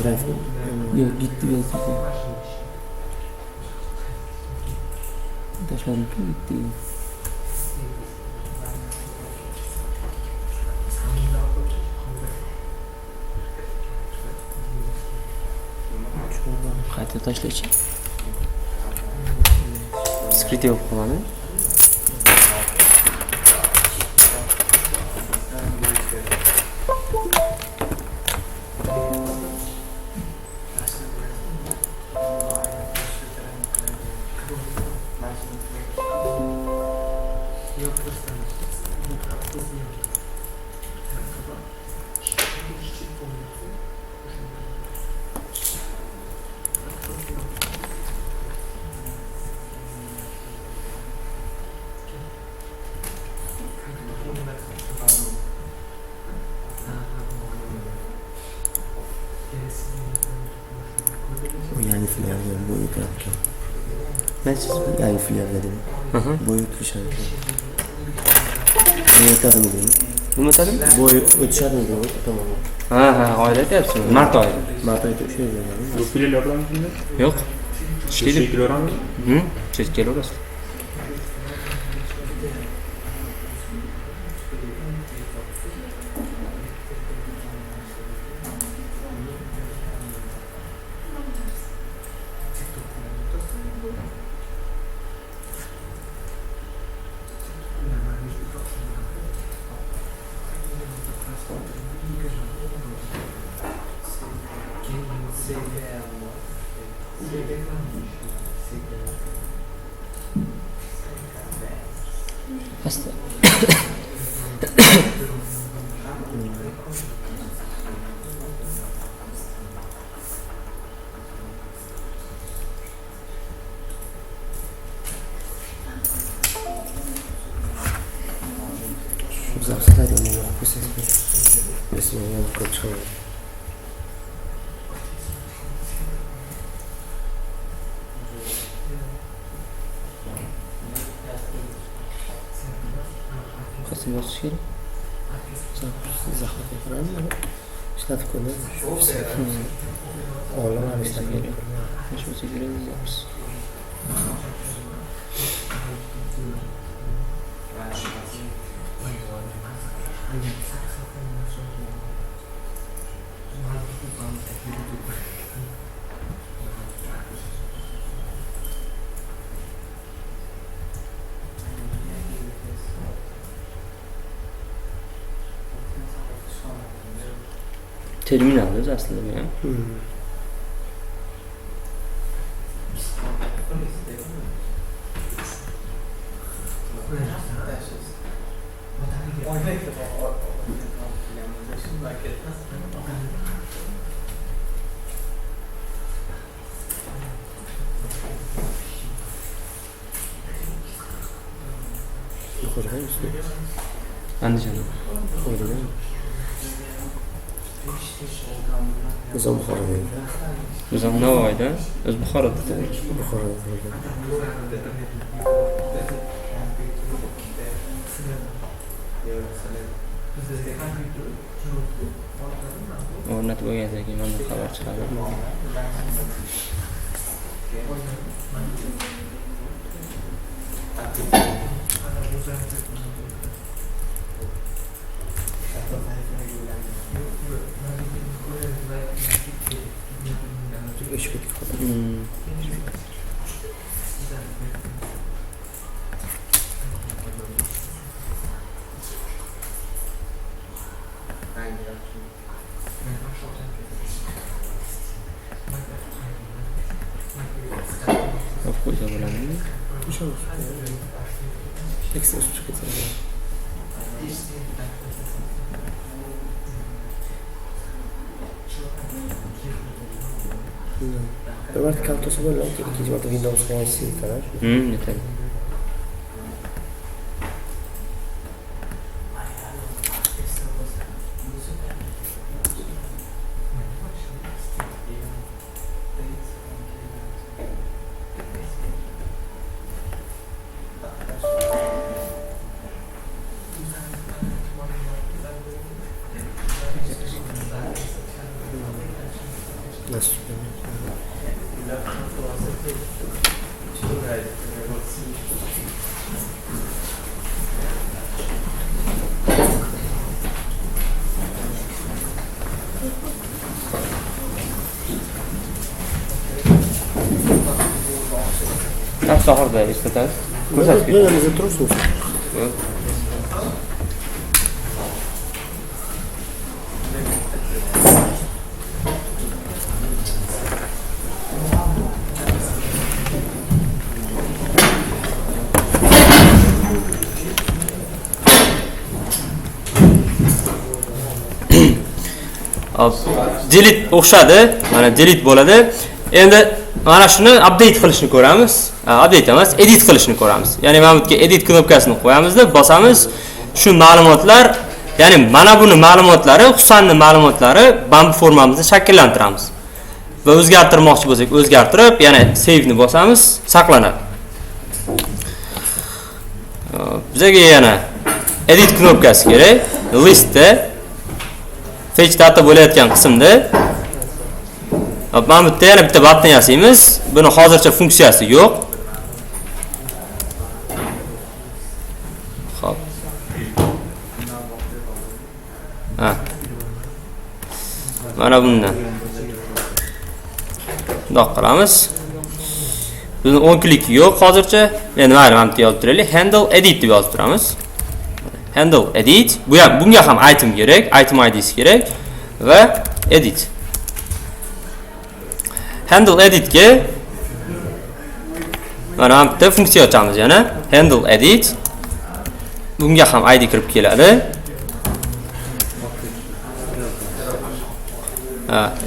Drive. Yo'q, gitti yozdi. Tashladim-ku, gitti. Qayta tashlachi. Скрытый bo'lib qolmadi. ekan. Nechisi? Yangi filialga deymi? Bo'y o'tishar ekan. Bo'y o'tadimi deymi? Nima o'tadimi? Bo'y o'tishadimi deymi? O'ta tomonga. Ha, oyda aytyapsizmi? Mart oyida. Mart oyida o'sha yerda. Bu filial yopiladimi shunda? Yo'q. Ishlaydi. Ishga kelaveramizmi? Chet kelaverasiz. Pastda. Shu zapslar endi yo'q qo'ysangiz. Esimga yana ko'p chiqadi. Qaysi bosish kerak? Zaxmat qilamiz. Ishlatib ko'rdim. Olim hali ishlatib ko'rdim. Shu bo'lsa kerak, zapis. Terminal o'zi aslida bu ham. Yuqoridan ustida. Andijonda. Yuqoridan. Biz ham Buxoroda edik. Biz ham Navoiyda, o'zi Buxoroda tug'ilgan. Buxoroda tug'ilgan. O'rnatib bo'lgandan keyin mana xabar chiqadi. O'chib ketdi. Yopib qo'ysa bo'ladimi? Ekstra o'chib ketsa bo'ladi. Bir marta Ctrl bo'ladi, ikkinchi marta Windows qo'yasiz yetadi. Yetadi. Nasıl? Tam oxirida eslatasiz. Ko'rsatib ketadi. Yonimizda turibsiz. Delete o'xshadi. Mana delete bo'ladi. Endi mana shuni update qilishni ko'ramiz. Update emas, edit qilishni ko'ramiz. Ya'ni mana bu yerga edit knopkasini qo'yamizda, bosamiz. Shu ma'lumotlar, ya'ni mana buni ma'lumotlari, Husanning ma'lumotlari bambu formamizni shakllantiramiz. Va o'zgartirmoqchi bo'lsak, o'zgartirib, yana save ni bosamiz, saqlanadi. Bizga yana edit knopkasi kerak. Listda fetch data bo'layotgan qismda mana bu yerda yana bitta button yasaymiz. Buni hozircha funksiyasi yo'q. Xo'p. Ha. Mana bundan. Bundoq qilamiz. Buni on klik yo'q hozircha. Endi mayli, mana bu yerda yozib turaylik. Handle edit deb yozib turamiz. Handle edit. Bu ham, bunga ham item kerak, item ID'si kerak va edit. Handle edit ga mana bu yerda funksiya ochamiz yana. Handle edit. Bunga ham ID kirib keladi.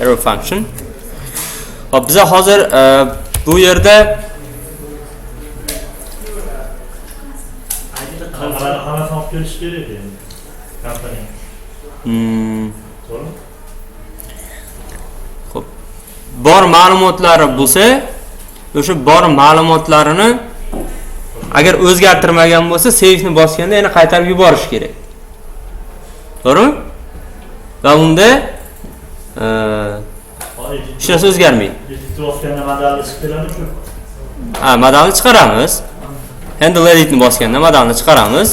Arrow function. Hop, biza hozir bu yerda hammasini olib kelish kerak endi. Kompaniya. To'g'rimi? Xo'p. Bor ma'lumotlari bo'lsa, o'sha bor ma'lumotlarini agar o'zgartirmagan bo'lsa, save ni bosganda yana qaytarib yuborish kerak. To'g'rimi? Va unda hech narsa o'zgarmaydi. Editni bosganda modalni chiqib keladi-ku. Ha, modalni chiqaramiz. Handle editni bosganda modalni chiqaramiz.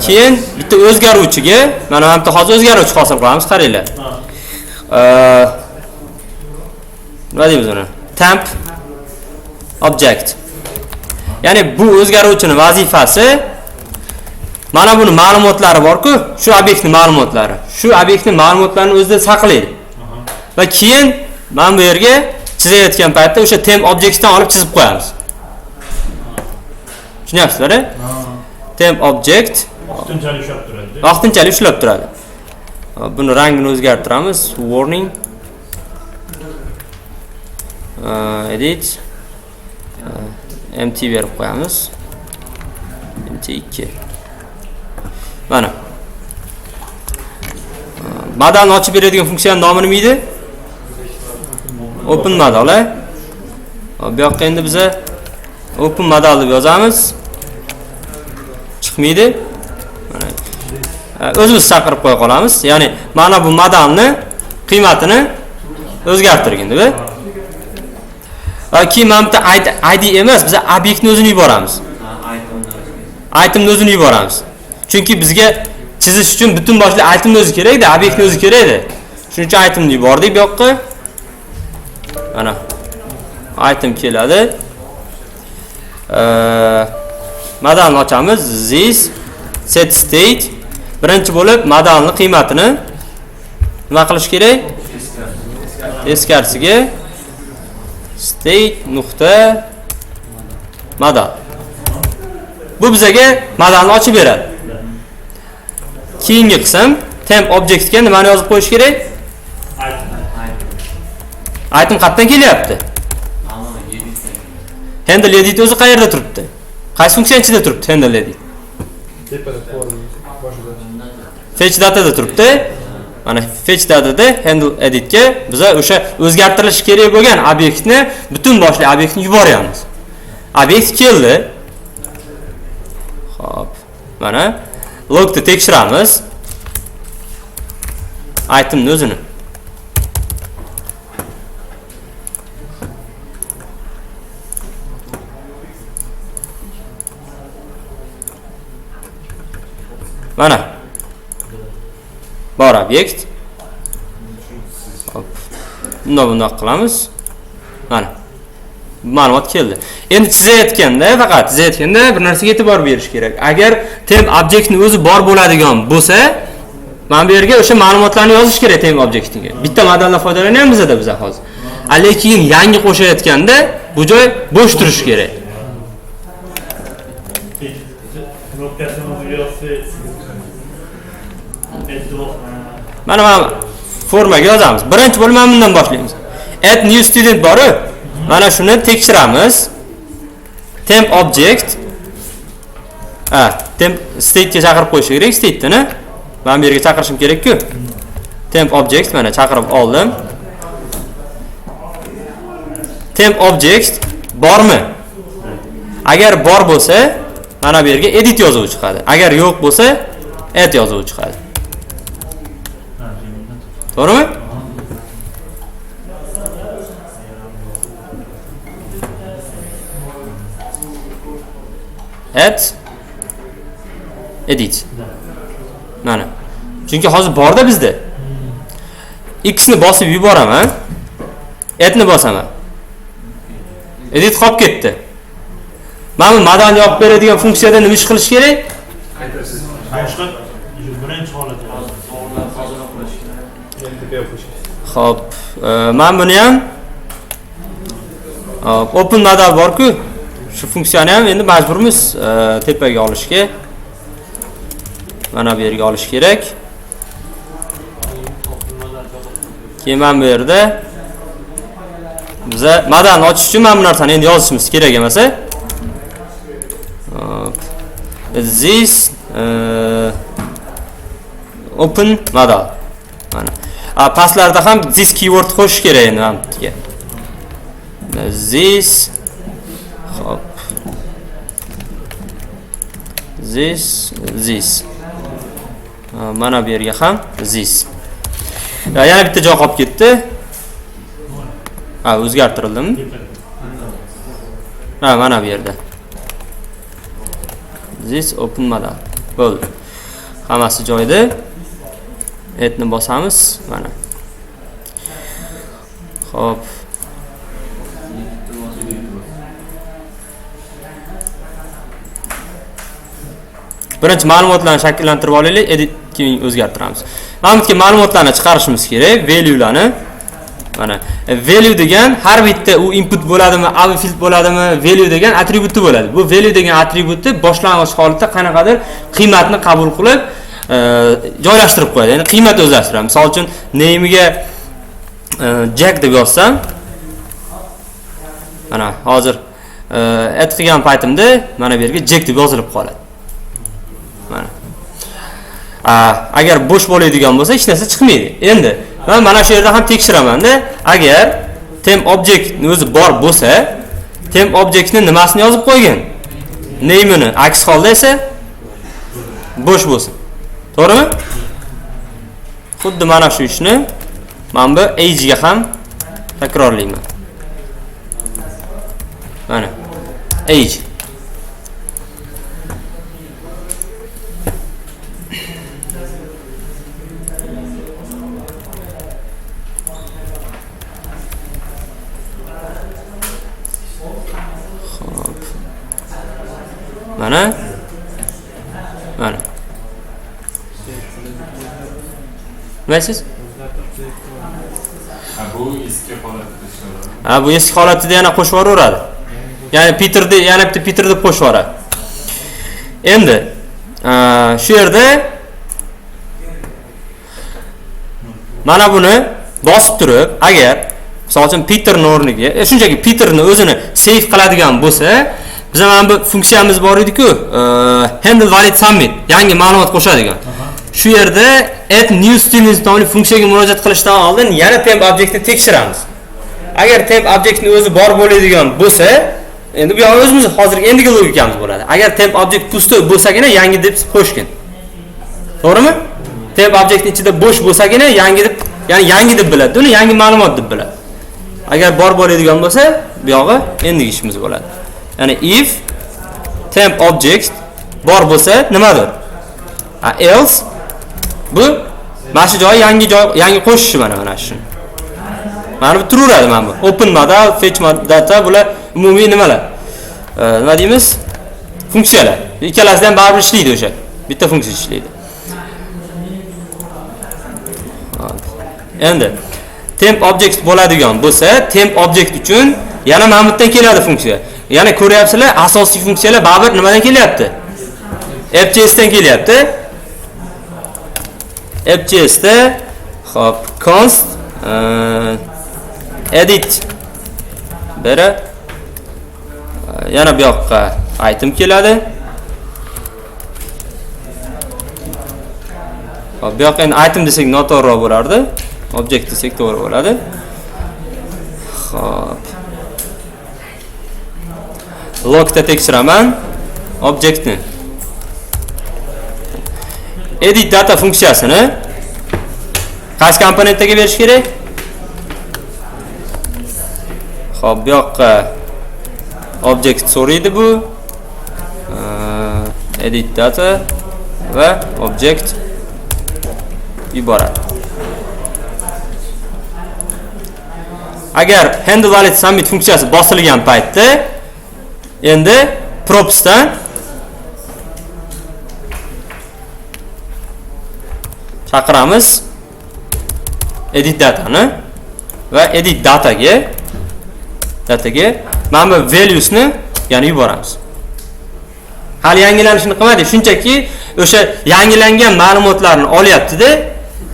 Keyin bitta o'zgaruvchiga, mana bu yerda hozir o'zgaruvchi hosil qilamiz, qaranglar. Nima deymiz uni? Temp object. Ya'ni bu o'zgaruvchining vazifasi mana buni ma'lumotlari bor-ku, shu obyektning ma'lumotlari. Shu obyektning ma'lumotlarini o'zida saqlaydi. Va keyin mana bu yerga chizayotgan paytda o'sha temp objectdan olib chizib qo'yamiz. Tushunyapsizlar-a? Temp object vaqtinchalik ushlab turadi. Vaqtinchalik ushlab turadi. Buni rangini o'zgartiramiz. Warning. Edit. MT berib qo'yamiz. MT2. Mana. Modalni ochib beradigan funksiyaning nomi nima edi? Open modal. Bu yoqqa endi biza open modal deb yozamiz. Chiqmaydi. Mana. O'zimiz chaqirib qo'ya qolamiz. Ya'ni mana bu modalni qiymatini o'zgartirgin deb. Va keyin mana bu yerda ID emas, biz obyektni o'zini yuboramiz. Itemni o'zini yuboramiz. Chunki bizga chizish uchun butun boshli itemni o'zi kerak-da, obyektni o'zi kerak-da. Shuning uchun itemni yubordik bu yoqqa. Mana item keladi. Modalni ochamiz. This set state. Birinchi bo'lib modalni qiymatini nima qilish kerak? Teskarisiga state nuqta modal. Bu bizaga modalni ochib beradi. Keyingi qism temp objectga nimani yozib qo'yish kerak? Item qayerdan kelyapti? Handle edit o'zi qayerda turibdi? Qaysi funksiya ichida turibdi handle edit? Tepada form boshida. Fetch datada turibdi. Mana fetch datada handle editga biza o'sha o'zgartirilishi kerak bo'lgan obyektni, butun boshli obyektni yuboryapmiz. Obyekt keldi. Xo'p, mana logni tekshiramiz. Itemni o'zini. Mana bor obyekt. Hop. Bundoq qilamiz. Mana ma'lumot keldi. Endi chizayotganda, faqat chizayotganda bir narsaga e'tibor berish kerak. Agar temp obyektning o'zi bor bo'ladigan bo'lsa, mana bu yerga o'sha ma'lumotlarni yozish kerak temp obyektiga. Bitta modaldan foydalanyapmiz-da biz hozir. Lekin yangi qo'shayotganda bu joy bo'sh turishi kerak. Mana mana formaga yozamiz. Birinchi bo'lib mana bundan boshlaymiz. Add new student bor-ku. Mana shuni tekshiramiz. Temp object. Ha, temp state ga chaqirib qo'yish kerak, state'ni. Mana bu yerga chaqirishim kerak-ku. Temp object mana chaqirib oldim. Temp object bormi? Agar bor bo'lsa, mana bu yerga edit yozuvi chiqadi. Agar yo'q bo'lsa, add yozuvi chiqadi. To'g'rimi? Add edit. Mana. Chunki hozir borda bizda. X ni bosib yuboraman. Add ni bosaman. Edit qolib ketdi. Mana bu modalni yopib beradigan funksiyada nima ish qilish kerak? Boshqa birinchi holat. Xo'p, men buni ham open modal bor-ku. Shu funksiyani ham endi majburmiz tepaga olishga. Mana bu yerga olish kerak. Keyin mana bu yerda biza modalni ochish uchun mana bu narsani endi yozishimiz kerak emas. This open modal. Mana. Pastlarda ham this keyword qo'shish kerak endi mana bu yerga. This hop. This this. Mana bu yerga ham this. Yana bitta joy qolib ketdi. Ha, o'zgartirildimi? Ha, mana bu yerda. This open modal. Bo'ldi. Hammasi joyida. Addni bosamiz. Mana. Xo'p. Birinchi ma'lumotlarni shakllantirib olaylik, edit keyin o'zgartiramiz. Mana bu yerga ma'lumotlarni chiqarishimiz kerak, value'larni. Mana value degan har bitta u input bo'ladimi, field bo'ladimi, value degan atributi bo'ladi. Bu value degan atributi boshlang'ich holatda qanaqadir qiymatni qabul qilib joylashtirib qo'yadi. Ya'ni qiymat o'zlashtiradi. Misol uchun name'iga Jack deb yozsam, mana hozir add qilgan paytimda mana bu yerga Jack deb yozilib qoladi. Mana. Agar bo'sh bo'ladigan bo'lsa hech narsa chiqmaydi. Endi men mana shu yerda ham tekshiraman-da, agar temp object o'zi bor bo'lsa, temp objectni nimasini yozib qo'ygan? Name'ini. Aks holda esa bo'sh bo'lsin. To'g'rimi? Xuddi mana shu ishni men bu age ga ham takrorlayman. Mana age. Xo'p. Mana. Mana. Nimasiz? Bu eski holatida ishlaydi. Ha, bu eski holatida yana qo'shib yuboraveradi. Ya'ni Peterni yana bitta Peter deb qo'shib yuboradi. Endi shu yerda mana buni bosib turib, agar misol uchun Peterning o'rniga, shunchaki Peterni o'zini save qiladigan bo'lsa, biz mana bu funksiyamiz bor edi-ku, handle valid submit, yangi ma'lumot qo'shadigan. Shu yerda add new student nomli funksiyaga murojaat qilishdan oldin yana temp objectni tekshiramiz. Agar temp objectning o'zi bor bo'ladigan bo'lsa, endi bu yo'q o'zimiz hozirgi endigi logikamiz bo'ladi. Agar temp object pustoy bo'lsagina yangi deb qo'shgin. To'g'rimi? Temp objectning ichida bo'sh bo'lsagina yangi deb, ya'ni yangi deb biladi, uni yangi ma'lumot deb biladi. Agar bor bo'ladigan bo'lsa, bu yog'i endigi ishimiz bo'ladi. Ya'ni if temp object bor bo'lsa nimadir? Else bu mana shu joyi yangi joy, yangi qo'shishi mana shu. Mana bu turaveradi mana bu. Open modal, fetch data bular umumiy nimalar? Nima deymiz? Funksiyalar. Ikkalasida ham baribir ishlaydi o'sha. Bitta funksiya ishlaydi. Endi temp object bo'ladigan bo'lsa, temp object uchun yana mana bu yerdan keladi funksiya. Yana ko'ryapsizlar, asosiy funksiyalar baribir nimadan kelyapti? App.js'dan kelyapti. App.js'da hop const edit beri yana bu yoqqa item keladi. Hop, bu yoqqa endi item desak noto'g'riroq bo'lardi. Object desak to'g'ri bo'ladi. Hop. Logda tekshiraman objektni. Edit data funksiyasini qaysi komponentga berish kerak? Hop, bu yoqqa object so'raydi bu. Edit data va object yuboradi. Agar handle valid submit funksiyasi bosilgan paytda endi propsdan chaqiramiz edit datani va edit dataga mana bu valuesni ya'ni yuboramiz. Hali yangilanishini qilmadik, shunchaki o'sha yangilangan ma'lumotlarni olyapti-da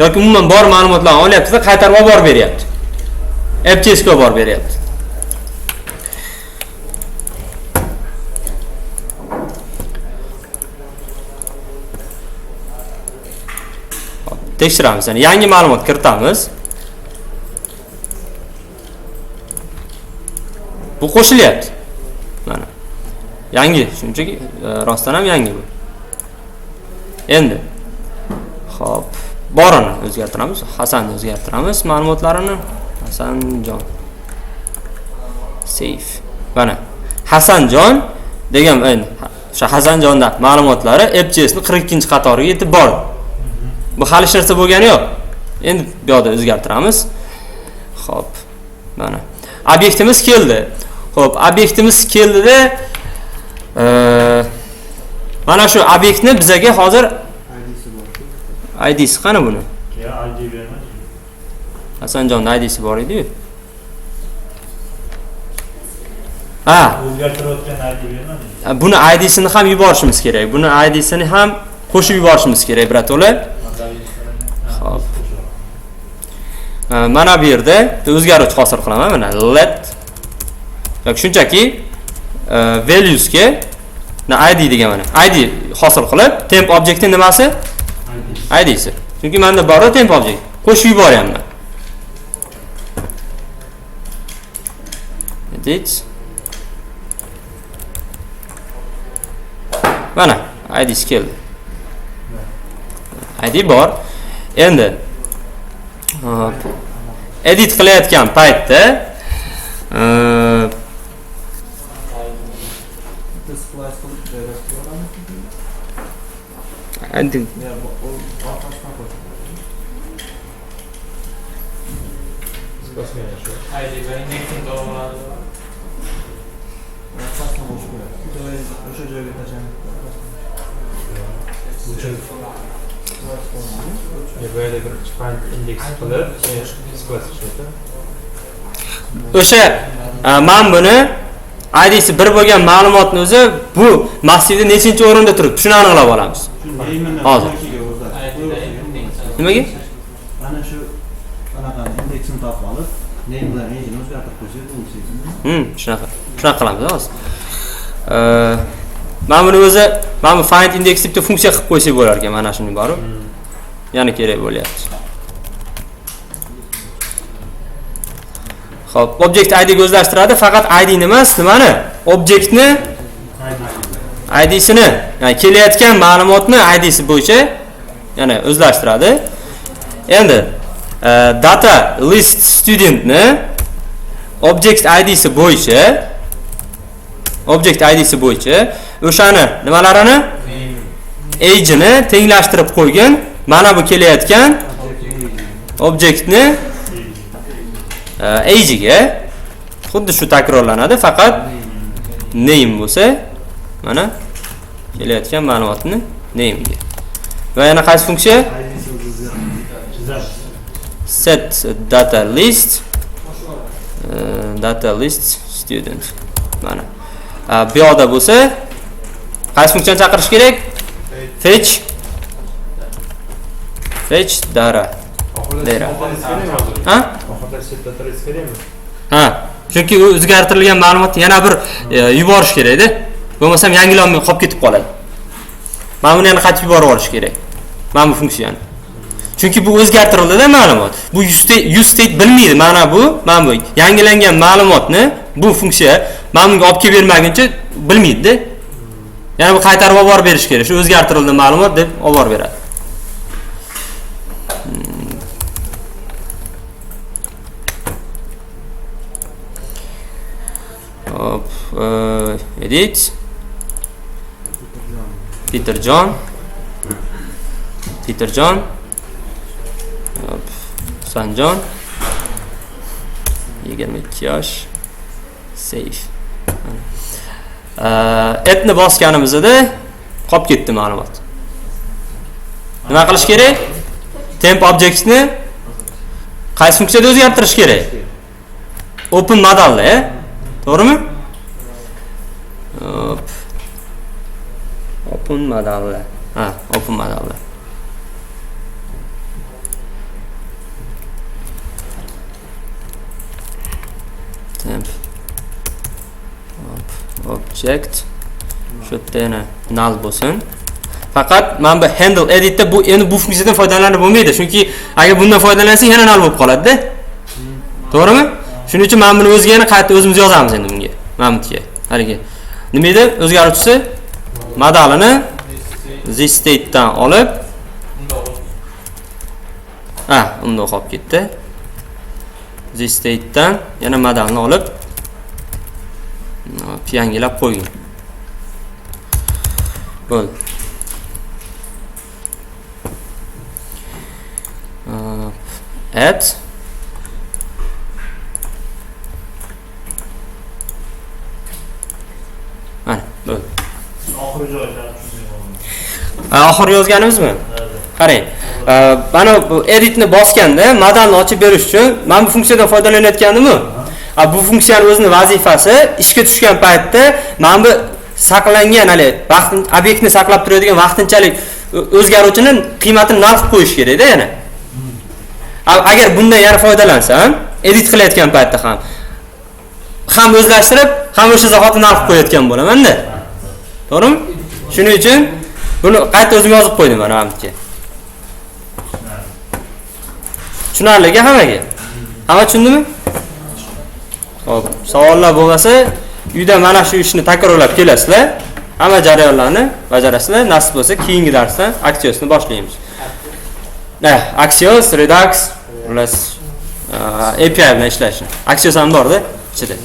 yoki umuman bor ma'lumotlarni olyapti-da, qaytarib olib borib beryapti. App.js ga olib borib beryapti. Hop, tekshiramiz, ya'ni yangi ma'lumot kiritamiz. Bu qo'shilyapti. Mana. Yangi, shunchaki rostdan ham yangi bu. Endi hop, borini o'zgartiramiz, Hasanni o'zgartiramiz ma'lumotlarini. Hasanjon. Save. Mana Hasanjon degan endi o'sha Hasanjonda ma'lumotlari App.js ning 42-qatoriga yetib bordi. Bu hali hech narsa bo'lgani yo'q. Endi bu yoqda o'zgartiramiz. Hop, mana obyektimiz keldi. Xo'p, obyektimiz keldida mana shu obyektni bizaga hozir ID'si bor. ID'si qani buni? Ya ID bermadi. Hasanjonning ID'si bor edi-yu. Ha, o'zgartirayotgan ID bermadi. Buni ID'sini ham yuborishimiz kerak. Buni ID'sini ham qo'shib yuborishimiz kerak, birato'la. Xo'p. Mana bu yerda o'zgaruvchi hosil qilaman. Mana let yoki shunchaki valuesga ID degan mana ID hosil qilib temp objektning nimasi? ID'si. Chunki menda bor temp object. Qo'shib yuboryapman. Edit. Mana ID'si keldi. ID bor. Endi edit qilayotgan paytda o'sha men buni ID'si bir bo'lgan ma'lumotni o'zi bu massivda nechinchi o'rinda turibdi, shuni aniqlab olamiz. Hozir. Nimaga? Mana shu anaqa indeksini topib olib, name bilan age'ni o'zgartirib qo'ysak bo'ldi. Shunaqa. Shunaqa qilamiz hozir. Mana buni o'zi, mana bu find index deb funksiya qilib qo'ysak bo'lar ekan, mana shuni borib. Yana kerak bo'lyapti. Xo'p, object ID ga o'zlashtiradi, faqat ID ni emas, nimani? Objektni ID'sini, ya'ni kelayotgan ma'lumotni ID'si bo'yicha yana o'zlashtiradi. Endi data list studentni object ID'si bo'yicha o'shani nimalarini? Age'ini tenglashtirib qo'ygan. Mana bu kelayotgan objektni age'iga xuddi shu takrorlanadi, faqat name bo'lsa, mana kelayotgan ma'lumotni name'ga. Va yana qaysi funksiya? Set data list data list student. Mana bu yoqda bo'lsa qaysi funksiyani chaqirish kerak? Fetch data. Ha? Ha, chunki u o'zgartirilgan ma'lumotni yana bir yuborish kerak-da. Bo'lmasam yangilanmay qolib ketib qoladi. Mana buni yana qaytib yuborib olish kerak. Mana bu funksiyani. Chunki bu o'zgartirildi-da ma'lumot. Bu useState bilmaydi. Mana bu, mana bu yangilangan ma'lumotni bu funksiya mana bunga olib kelib bermaguncha bilmaydi-da. Ya'ni bu qaytarib olib borib berish kerak. Shu o'zgartirildi ma'lumot deb olib borib beradi. Hop, edit. Peter John. Peter John. Hop, Sanjon. 22 yosh. Save. Addni bosganimizda qolib ketdi ma'lumot. Nima qilish kerak? Temp objectni qaysi funksiyada o'zgartirish kerak? Open modalda, to'g'rimi? Hop. Open modalda. Ha, open modalda. Temp object shu yerda yana null bo'lsin. Faqat mana bu handle editda bu endi bu funksiyadan foydalanib bo'lmaydi. Chunki agar bundan foydalansak yana null bo'lib qoladi-da. To'g'rimi? Shuning uchun mana buni o'ziga yana qayta o'zimiz yozamiz endi bunga. Mana bu yerga. Haligi nima edi? O'zgaruvchisi modalini this state'dan olib unda qolib ketdi. This state'dan yana modalni olib yangilab qo'ying. Bo'ldi. Add mana bo'ldi. Oxirgi joylarni tushunmay qoldim. Oxir yozganimizmi? Qarang. Mana bu editni bosganda modalni ochib berish uchun mana bu funksiyadan foydalanayotgandim-ku. Bu funksiyani o'zining vazifasi ishga tushgan paytda mana bu saqlangan hali vaqt obyektni saqlab turadigan vaqtinchalik o'zgaruvchini qiymatini null qilib qo'yish kerak-da yana. Agar bundan yana foydalansam, edit qilayotgan paytda ham o'zlashtirib, ham o'sha zahoti null qilib qo'yayotgan bo'laman-da. To'g'rimi? Shuning uchun buni qayta o'zim yozib qo'ydim mana bu yerga. Tushunarlimi hammaga? Hamma tushundimi? Xo'p, savollar bo'lmasa, uyda mana shu ishni takrorlab kelasizlar. Hamma jarayonlarni bajarasizlar. Nasib bo'lsa, keyingi darsdan Axiosni boshlaymiz. Axios, Redux, plus API bilan ishlashni. Axios ham bor-da ichida.